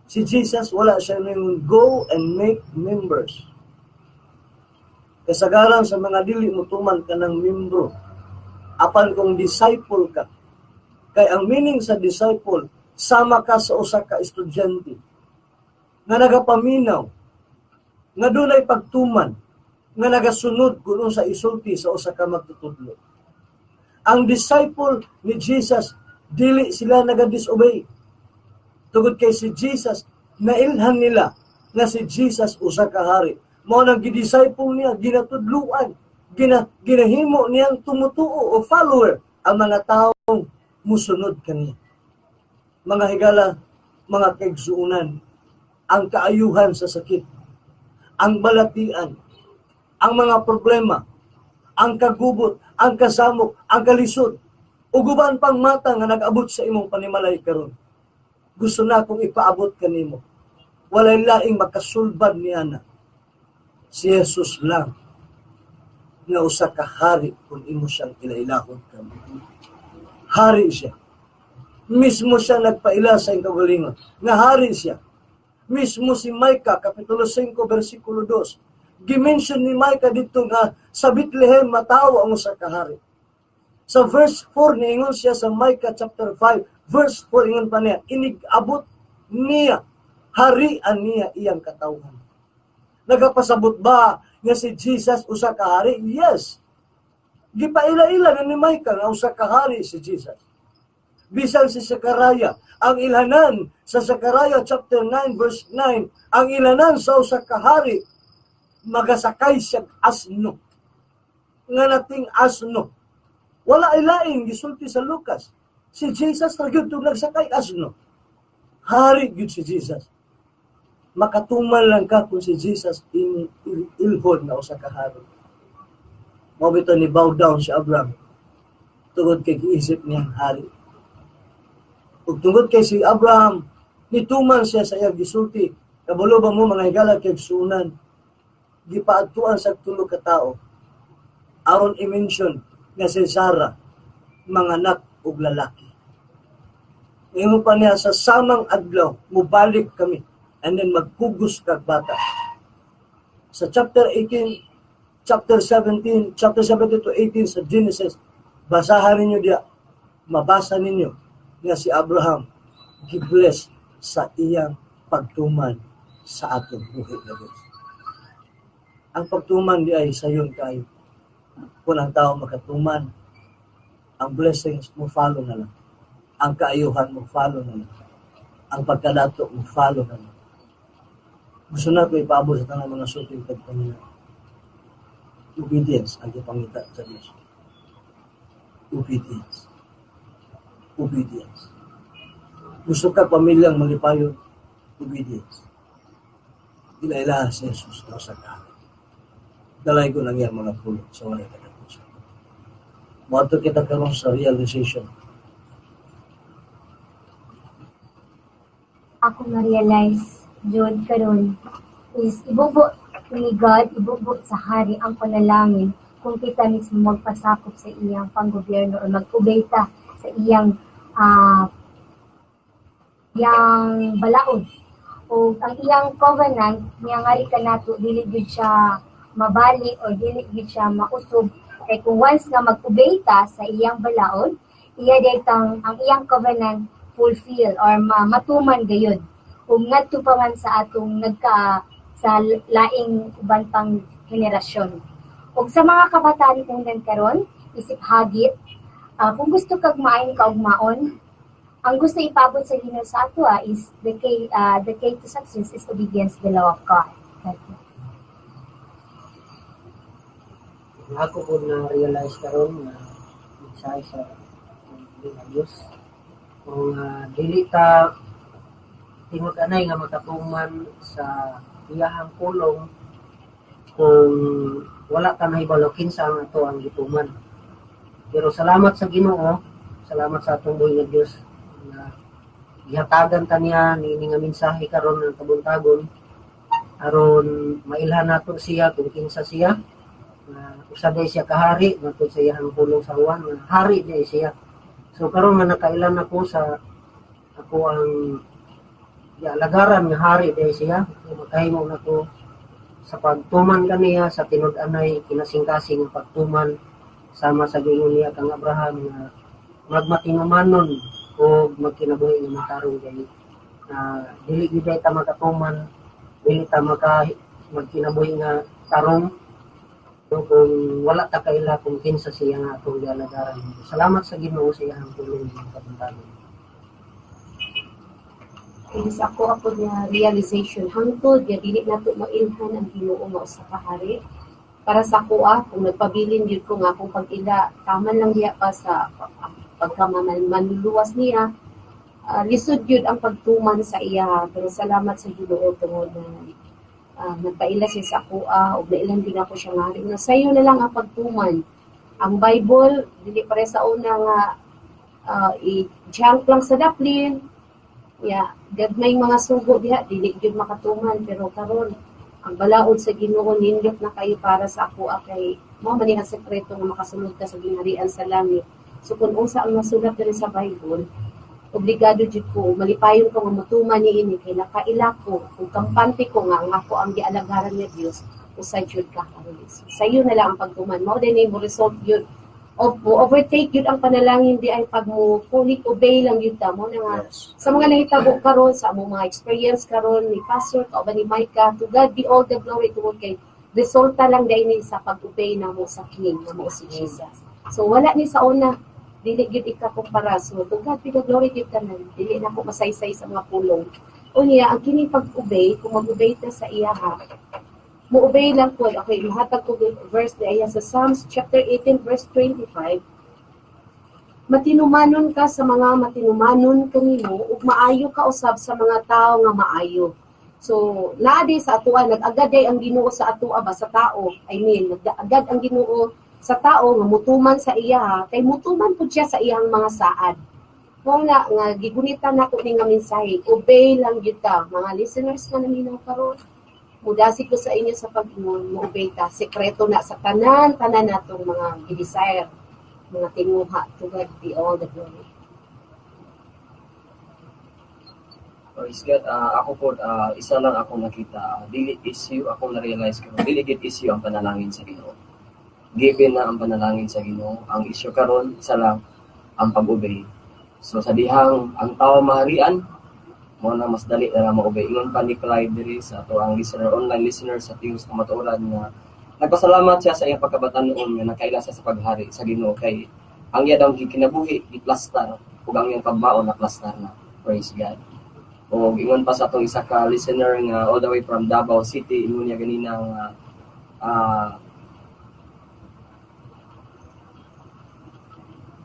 Si Jesus, wala siya ningon, "Go and make members." Kasagaran sa mga dili mutuman ka ng membro. Apan kung disciple ka, kay ang meaning sa disciple, sama ka sa usa ka estudyante nga nagapaminaw, nga dunay pagtuman, nga nagasunod kung sa isulti sa usa ka magtutudlo. Ang disciple ni Jesus, dili sila naga-disobey. Tugod kay si Jesus, nailhan nila nga si Jesus usa ka hari. Mao nang gidisciple niya, ginatudluan, ginahimo niyang tumutuo o follower ang mga taong musunod kaniya. Mga higala, mga kaigsuonan, ang kaayuhan sa sakit, ang balatian, ang mga problema, ang kagubot, ang kasamok, ang kalisod, ug uban pang mata nga nag-abot sa imong panimalay karon. Gusto na akong ipaabot kanimo. Walay laing makasulbad niana. Si Jesus lang nga usa ka hari kung imo siyang ilailahon kamo. Hari siya. Mismo siya nagpaila sa iyang kaugalingon. Nga hari siya. Mismo si Micah, Kapitulo 5, versikulo 2. Gimension ni Micah dito nga sa Bethlehem matawo ang usa ka hari. Sa verse 4, niingon siya sa Micah chapter 5, verse 4, ingon pa niya, inig-abot niya, harian niya iyang katawhan. Nagapasabot ba nga si Jesus usa ka hari? Yes. Gipaila-ila na ni Micah nga usa ka hari si Jesus. Bisan si Zechariah, ang ilhanan sa Zechariah chapter 9 verse 9, ang ilhanan sa usa ka hari, magasakay siya asno. Nga nating asno. Wala ay lain gisulti sa Lucas. Si Jesus ra gyud nagsakay asno. Hari gyud si Jesus. Makatuman lang ka kung si Jesus ilhon na usa ka hari. Mao bitaw ni bow down si Abraham tungod kay giisip niyang hari. Ug tungod kay si Abraham nituman siya sa iyang gisulti, kabalo ba mo, mga higala kay sunan, gipaadtuan sa tulo ka tawo aron i-mention nga si Sarah manganak og lalaki. Ingon pa niya, sa samang adlaw mubalik kami and then magkugos kag bata. Sa chapter 18, chapter 17, chapter 17 to 18 sa Genesis, basahan ninyo diya, mabasa ninyo nga si Abraham gibless sa iyang pagtuman sa atong buhi na Diyos. Ang pagtuman di ay sayon kayo. Kung ang tao makatuman, ang blessings mo follow na lang. Ang kaayuhan mo follow na lang. Ang pagkadato mo follow na lang. Gusto na ko ipaabot sa tanang mga suking pagpamilya. Obedience ang ipangita sa Diyos. Obedience. Obedience. Gusto ka pamilyang malipayon? Obedience. Ilailaha si Jesus na sa kahit. Dalay ko nang iyang mga pulong sa walay katapusan. Moadto kita karon sa realization. Ako na-realize, Jud, karon is ibubo ni God, ibubo sa hari ang panalangin kung kita mismo magpasakop sa iyang panggobyerno o mag-obey ta sa iyang iyang balaod. O ang iyang covenant, niya nga rin kanato, dili gyud siya mabali o dili gyud siya mausog. Kay kung once nga mag-obey ta sa iyang balaod, iya ditang ang iyang covenant fulfill or matuman gayud. Ug ngadto pa man sa atong nagka sa laing uban pang henerasyon. Ug sa mga kabataan unan karon, isip hagit, kung gusto kag maayon kaugmaon, ang gusto ipabot sa Ginoo sa ato is the key to success is obedience to the law of God. Ako po na-realize karon na mensahe sa Diyos. Kung dili ta tingog anay nga makatuman sa iyahang pulong kung wala ka nahibalo kinsa ang ato ang gituman. Pero salamat sa Ginoo, salamat sa atong buhi nga Dios na gihatagan ta niya niini nga mensahe karon ng kabuntagon aron mailhan nato siya kung kinsa siya. Usa day siya kahari matud sa iyahang pulong sa Juan, nga hari day siya. So karon nga nakailan ako sa ako ang gialagaran nga hari day siya, makahimo nako sa pagtuman kaniya sa tinud-anay kinasingkasing ang pagtuman sama sa giingon niya kang Abraham nga magmatinumanon o magkinabuhi nga matarong gay. Dili gyud ta makatuman, dili ta magkinabuhi nga tarong kung wala ta kaila kung kinsa siya nga atong gialagaran. Salamat sa Ginoo sa iyang pulong ng kabuntagon. Is ako na realization hangtod nga dili nato mailhan ang Ginoo nga usa ka hari. Para sa akoa, kung nagpabilin gyud ko nga akong pag-ila, taman lang diha pa sa pagkamanluluwas niya, Lisod gyud ang pagtuman sa iya, pero salamat sa Ginoo tungod na nagpaila siya sa akoa ug nailan gyud ako siya nga na sayo na lang ang pagtuman. Ang Bible dili pare sa una nga i-junk lang sa daplin. Ya, gagmay mga sugo diha dili gyud makatuman, pero karon ang balaod sa Ginoo nindot na kayo para sa akoa kay mao man ni ang sekreto nga makasulod ka sa gingharian sa langit. So kung unsa ang nasulat diri sa Bible, obligado jud ko, malipayon ko nga motuman niini kay nakaila ko ug kampante ko nga ang ako ang gialagaran nga Dios usa jud ka karon. Sayo na lang ang pagtuman, mao din mo result yun o overtake yun ang panalangin di ay pag mo fully obey lang yun ta mo na nga sa mga nahitabo karon, sa among mga experience karon ni Pastor kauban ni Micah, to God be all the glory tungod kay resulta lang dai ni sa pag-obey namo sa King nga mao si Jesus. So wala ni sa una, dili gyud ikakumpara. So to God be the glory gyud tanan, dili na ko masaysay sa mga pulong. Unya ang kining pag-obey, kung mag-obey ta sa iyaha, mo-obey lang po. Okay, mahatag ko verse di aya sa Psalms chapter 18 verse 25. Matinumanon ka sa mga matinumanon kanimo ug maayo ka usab sa mga tawo nga maayo. So, naa di sa atoa, nag-agad day ang Ginoo sa atoa ba sa tao. I mean, nag-agad ang Ginoo sa tao nga mutuman sa iya, kay mutuman pud siya sa iyang mga saad. Mao na nga gigunitan nako ni nga mensahe, obey lang gyud ta mga listeners nga naminaw karon. Mudasig ko sa inyo sa pag-ingon, mo-obey ta. Sekreto na sa tanan, tanan natong mga gi-desire, mga tinguha. To God be all the glory. Praise God. Ako po, isa lang ako nakita. Dili issue, ako na-realize ko. Dili gid issue ang panalangin sa Ginoo. Given na ang panalangin sa Ginoo. Ang issue karon isa lang, ang pag-obey. So sa dihang ang tao maharian, mo na mas dali na lang ma-obey. Ingon pa ni Clyde diri sa ato ang listener, online listener sa Tingog sa Kamatuoran nga nagpasalamat siya sa iyang pagkabatanon nga nakaila siya sa paghari sa Ginoo kay ang iya daw gikinabuhi giplastar ug ang iyang pagmaon na plastar na. Praise God. O ingon pa sa atong isa ka listener nga all the way from Davao City, ingon niya ganina nga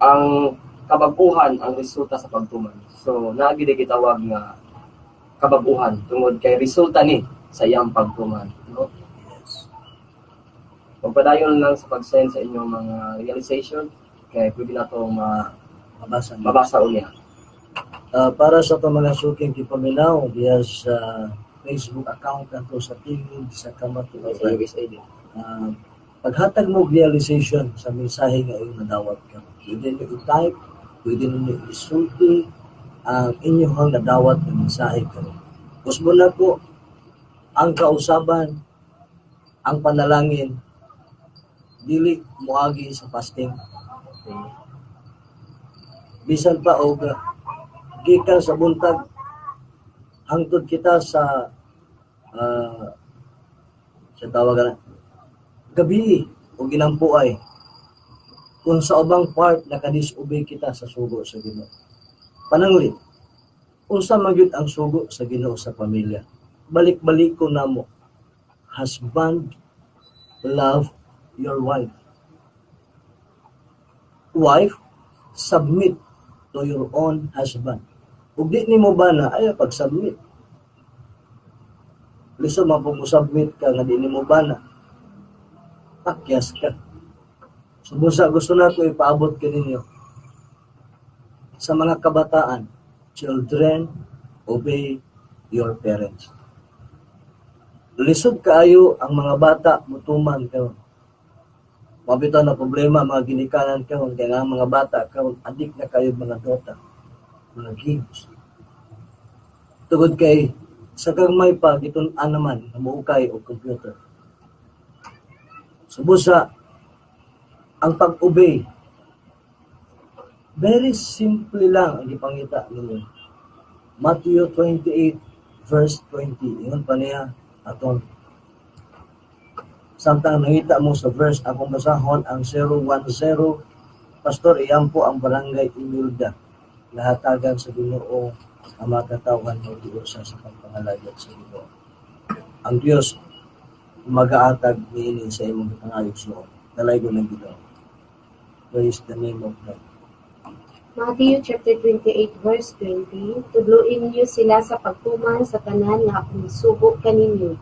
ang kabag-uhan ang resulta sa pagtuman. So naa gid gitawag nga kabag-uhan tungod kay resulta ni sa iyang pagtuman, no? Yes. Pagpadayon lang sa pag-send sa inyong mga realization kay pwede na to Mabasa niyo. mabasa unya. Para sa itong mga suking kipaminaw diya sa Facebook account nato sa Tingog sa Kamatuoran. Sa USA din. Paghatag mo realization sa mensahe nga iyong nadawat ka, pwede niyo i-type, pwede niyo isulti ang inyong nadawat nga mensahe karon. Usbon na po ang kausaban, ang panalangin, dili moagi sa fasting. Bisan pa og gikan sa buntag hangtod kita sa sa tawag na gabi o ginampuay, kung sa ubang part nakadisobey kita sa sugo sa Ginoo. Pananglit, unsa man gyud ang sugo sa Ginoo sa pamilya? Balik-balik ko namo. Husband, love your wife. Wife, submit to your own husband. Ug di nimo bana ay pag-submit. Lisod man pong mo-submit ka nga di nimo bana. Pakyas ka. So busa gusto na ko ipaabot kaninyo sa mga kabataan, children, obey your parents. Lisod kaayo ang mga bata mutuman karon. Mabitaw na problema mga ginikanan karon kay nga ang mga bata karon adik na kayo mga Dota, mga games. Tugod kay sa gagmay pa gitun-an naman nga moukay og computer. So busa ang pag-obey, very simple lang ang gipangita ninyo. Matthew 28 verse 20. Ingon pa niya atong samtang nangita mo sa verse, akong basahon ang 010. Pastor, iyan po ang barangay Imelda. Nahatagan sa Ginoo ang mga katawhan ng Diyosa sa pagpangalagad sa Ginoo. Ang Dios magaatag niini sa imong gipangayog suot. Dalaygon ng Ginoo. Praise the name of God. Matthew chapter 28 verse 20, "Tudluin ninyo sila sa pagtuman sa tanan nga akong gisugo kaninyo.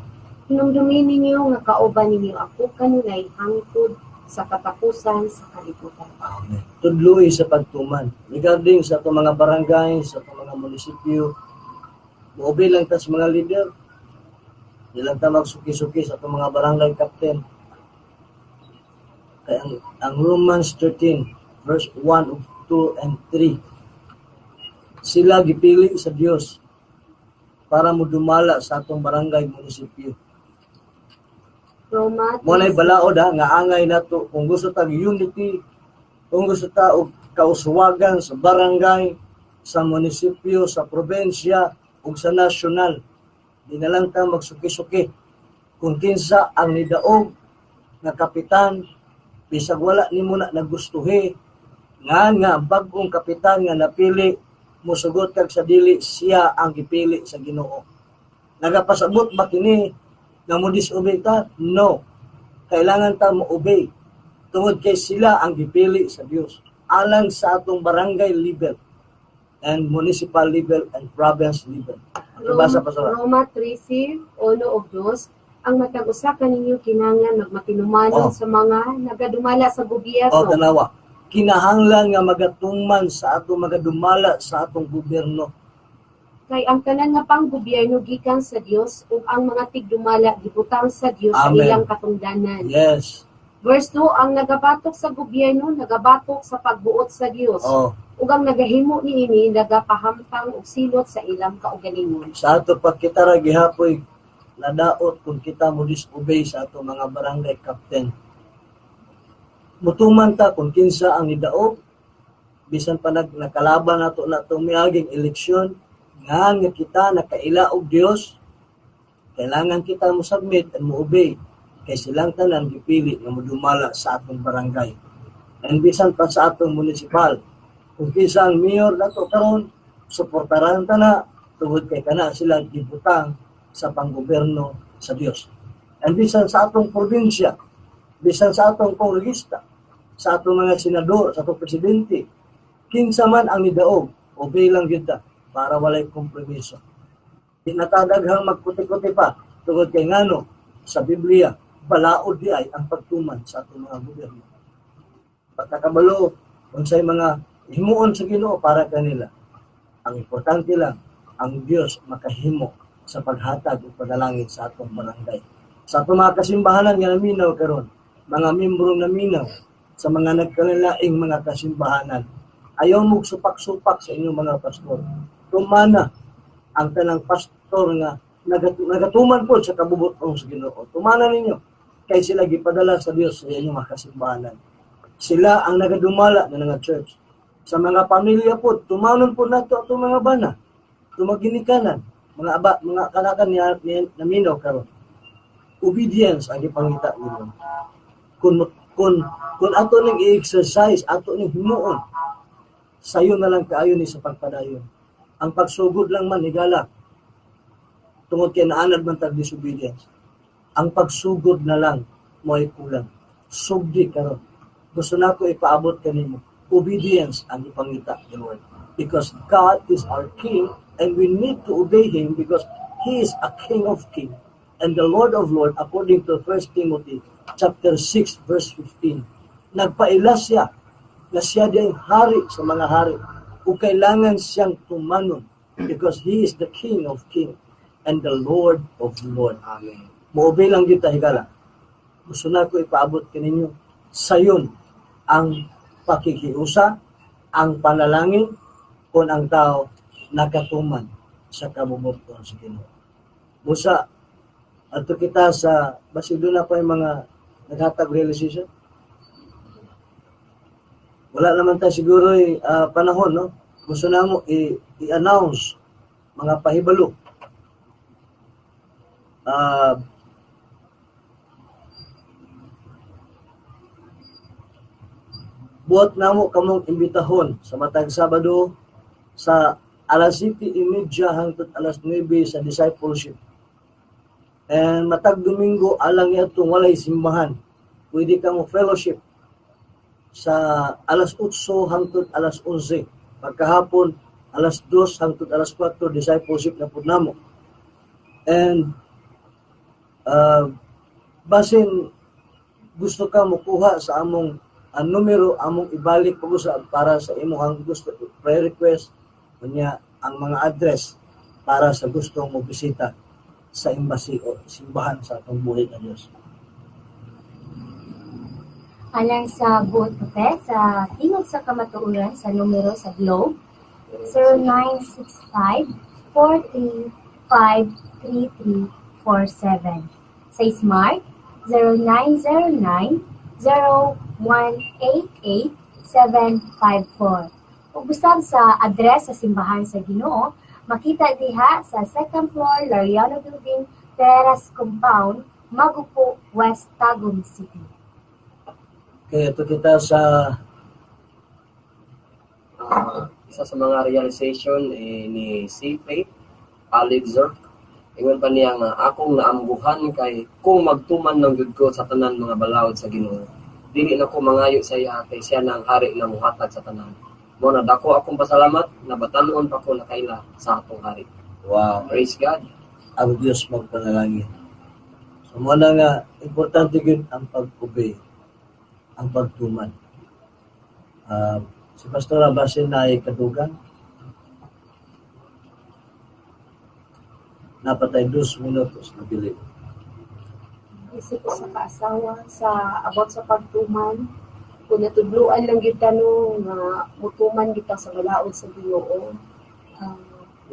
Hinumdumi ninyo nga kauban ninyo ako kanunay hangtod sa katapusan sa kalibutan." Amen. Tudloi sa pagtuman. Regarding sa atong mga barangay, sa atong mga munisipyo, mo-obey lang ta sa mga leader. Di lang ta magsuki-suki sa atong mga barangay captain. Kaya ang Romans 13, verse 1, 2, and 3, sila gipili sa Dios para modumala sa atong barangay, munisipyo. Roma Mo nay balaod ha, nga angay nato kung gusto tag unity, kung gusto ta og kauswagan sa barangay, sa munisipyo, sa probinsya ug sa nasyonal. Di na lang ta magsuki-suki. Kung kinsa ang nidaog nga kapitan, bisag wala nimo na nagustuhi, nga nga bag-ong kapitan nga napili, musugot kag sa dili siya ang gipili sa Ginoo. Nagapasabot ba kini nga mo disobey ta? No. Kailangan ta mo obey tungod kay sila ang gipili sa Dios alang sa atong barangay level and municipal level and province level. Basa pa sa Roma 13, 1 ug 2, "Ang matag usa kaninyo kinahanglan magmatinumanon sa mga nagadumala sa gobyerno." O tanawa. Kinahanglan nga magatuman sa atong magadumala sa atong gobyerno. "Kay ang tanan nga panggobyerno gikan sa Dios ug ang mga tigdumala gibutang sa Dios sa Amen. Ilang katungdanan." Verse 2, "Ang nagabatok sa gobyerno nagabatok sa pagbuot sa Dios. Ug ang nagahimo niini nagapahamtang og silot sa ilang kaugalingon." Sa ato pa kita ra gihapoy nadaot kung kita mo disobey sa ato mga barangay captain. Mutuman ta kung kinsa ang nidaog bisan pa nakalaban nato na itong miaging eleksyon nga nga kita nakaila og Dios, kailangan kita mo submit and mo obey kay silang tanan gipili nga modumala sa atong barangay and bisan pa sa atong municipal. Kung kinsa ang mayor nato karon, suportaran ta na tungod kay kana sila gibutang sa panggobyerno sa Dios. And bisan sa atong probinsya, bisan sa atong kongresista, sa atong mga senador, sa atong presidente, kinsa man ang nidaog, obey lang gyud ta para walay kompromiso. Di na ta daghang magkuti-kuti pa tungod kay ngano sa Biblia balaod di ay ang pagtuman sa atong mga gobyerno. Pagkakabalo unsay mga himuon sa Ginoo para kanila. Ang importante lang, ang Dios makahimo sa paghatag ug panalangin sa atong barangay. Sa atong mga kasimbahanan nga naminaw karon, mga membrong naminaw sa mga nagkalaing mga kasimbahanan, ayaw mo supak-supak sa inyong mga pastor. Tumana ang tanang pastor nga nagatuman po sa kabubut-on sa Ginoo. Tumana ninyo kay sila gipadala sa Dios sa inyong mga kasimbahanan. Sila ang nagadumala ng mga church. Sa mga pamilya po, tumanon po nato atong mga bana, tumaginikanan, mga aba, mga kanakan ni naminaw karon. Obedience ang gipangita ninyo. Kung ato ning i-exercise, ato ning himuon, sayo na lang kaayo ni sa pagpadayon. Ang pagsugod lang man higala tungod kay naanad man tag disobedience. Ang pagsugod na lang mo'y kulang. Sugdi karon. Gusto nako ipaabot kanimo. Obedience ang ipangita ni Lord. Because God is our King and we need to obey Him because He is a King of Kings and the Lord of Lords according to 1 Timothy chapter 6 verse 15. Nagpaila siya na siya di ang hari sa mga hari ug kailangan siyang tumanon because He is the King of Kings and the Lord of Lords. Amen. Mo-obey lang gyud ta, higala. Gusto na ko ipaabot kaninyo sayon ang pakikiusa, ang panalangin kung ang tao nakatuman sa kabubut-on sa Ginoo. Busa adto kita sa basig doon na pa yung mga naghatag realization. Wala naman tayo siguro panahon, no? Gusto na mo i-announce mga pahibalo. Buot namo kamong imbitahon sa matag Sabado sa alas 7:30 hangtod alas 9 sa discipleship. And matag Domingo alang atong walay simbahan, pwede kang mo fellowship sa alas 8 hangtod alas 11. Pagkahapon alas 2 hangtod alas 4 discipleship na pud namo. And basin gusto ka mokuha sa among ang numero, among ibalik pag-usab para sa imong gusto prayer request, unya ang mga address para sa gustong mo bisita sa embassy o simbahan sa atong buhi nga Dios. Alang sa buot kape sa Tingog sa Kamatuoran sa numero sa Globe 0965 435 3347. Sa Smart 0909 0188 754. Ug usab sa address sa simbahan sa Ginoo, makita diha sa second floor, Lariano Building, Terrace Compound, Magupo, West Tagum City. Kaya ito kita sa isa sa mga realization eh, ni C. Faith Alexer. Ingon pa niya nga akong naamguhan kay kung magtuman ng gud ko sa tanan mga balaod sa Ginoo, dili na ko mangayo sa iya kay siya na ang hari na muhatag sa tanan. Mo na dako akong pasalamat na batanon pa ko nakaila sa atong hari. Wow. Praise God. Ang Dios magpanalangin. So mo na nga importante gyud ang pag-obey, ang pagtuman. Si Pastora basin na ay kadugang. Napatay 2 minutos na bilib. Isip ko sa kaasawa sa about sa pagtuman, kung natudluan lang gyud kano nga mutuman kita sa balaod sa Ginoo.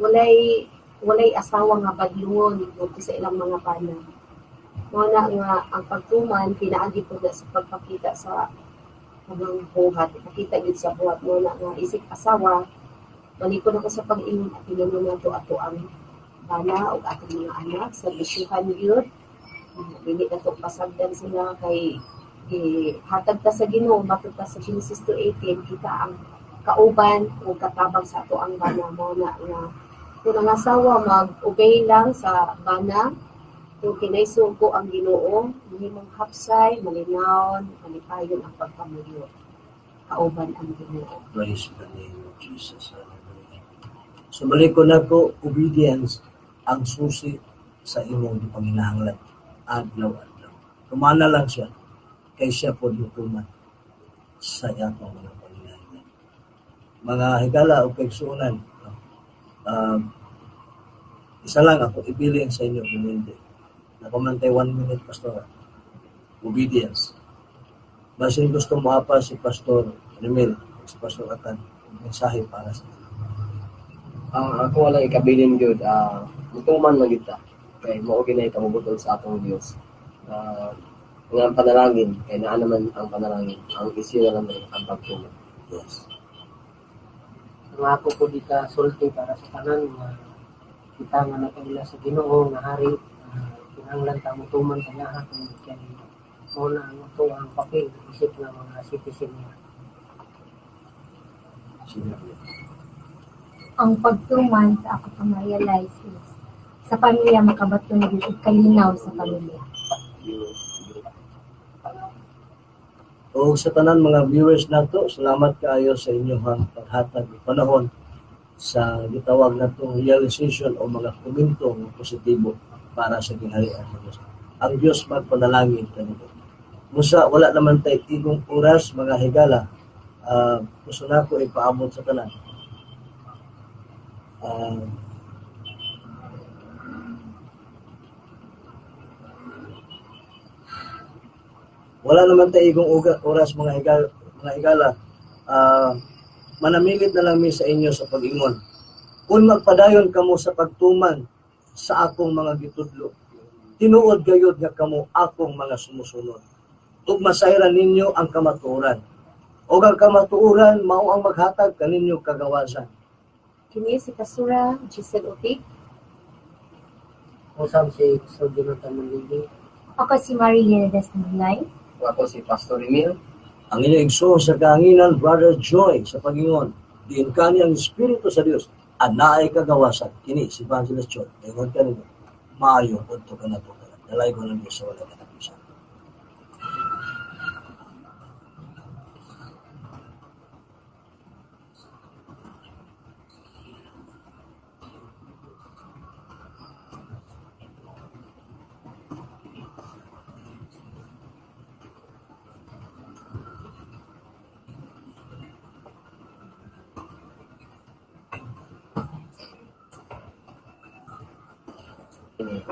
Walay asawa nga badlungon ngadto sa ilang mga bana. Mao na nga ang pagtuman pinaagi pud na sa pagpakita sa mga buhat, ipakita gyud sa buhat. Mao na nga isip asawa, balikon ako sa pag-ingon at tinulungan nato ato ang bana ug atong mga anak sa bisyuhan gyud. Dili na to pasagdan sila kay hatag ta sa Ginoo, matod ta sa Genesis 2:18, kita ang kauban o katabang sa ato ang bana. Mao na nga kung ang asawa mag-obey lang sa bana, kung kinaysugo ang Ginoo, mahimong hapsay, malinawon, malipayon ang pagpamuyo. Kauban ang Ginoo. Praise the name of Jesus. Hallelujah. So balik ko na ko, obedience ang susi sa imong gipanginahanglan. Adlaw-adlaw. Tumana lang siya, kay siya po mutuman sa atong mga panginahanglan. Mga higala o kaigsuonan, no? Isa lang ako ibilin sa inyo, humilde. Nakamantay 1 minute, Pastor. Obedience. Basin gusto mo apa si Pastor Remil, si Pastor Atan, mensahe para sa inyo. Ako wala ikabilin gyud, mutuman lang gyud ta. Kay mao gyud nay kamubutol sa atong Dios. Nga ang panalangin, kay naa naman ang panalangin, ang isyu na lang ang pagtuman. Yes. Ang ako po dita sulti para sa tanan nga kita nga nakaila sa Ginoo nga hari, kinahanglan ta mutuman sa lahat ng kay mao na ang ato ang papel isip nga mga citizen niya. Sige. Ang pagtuman sa ako pa ma-realize is sa pamilya makabaton gyud og kalinaw sa pamilya. O sa tanan mga viewers nato, salamat kaayo sa inyong paghatag og panahon sa gitawag natong realization o mga komento nga positibo para sa gingharian sa Dios. Ang Dios magpanalangin kanimo. Musa wala naman tay tigong oras mga higala, gusto nako ipaabot sa tanan. Wala naman tay igong oras mga higala. Manamilit na lang mi sa inyo sa pag-ingon. Kung magpadayon kamo sa pagtuman sa akong mga gitudlo, tinuod gayod nga kamo akong mga sumusunod. Ug masayran ninyo ang kamatuoran. Ug ang kamatuoran mao ang maghatag kaninyo kagawasan. Kini si Pastora Giselle Otik. Usab si Pastor Jonathan Manligi. Ako si Marilyn Desnulay. Ako si Pastor Emil. Ang inyong igsoon sa kahanginan, Brother Joy, sa pag-ingon, diin kani ang Espiritu sa Dios, at naay kagawasan. Kini si Evangelist Joy. Ingon kanino, maayo udto ka na to. Dalay ko ng Dios sa wala katapusan. Ni.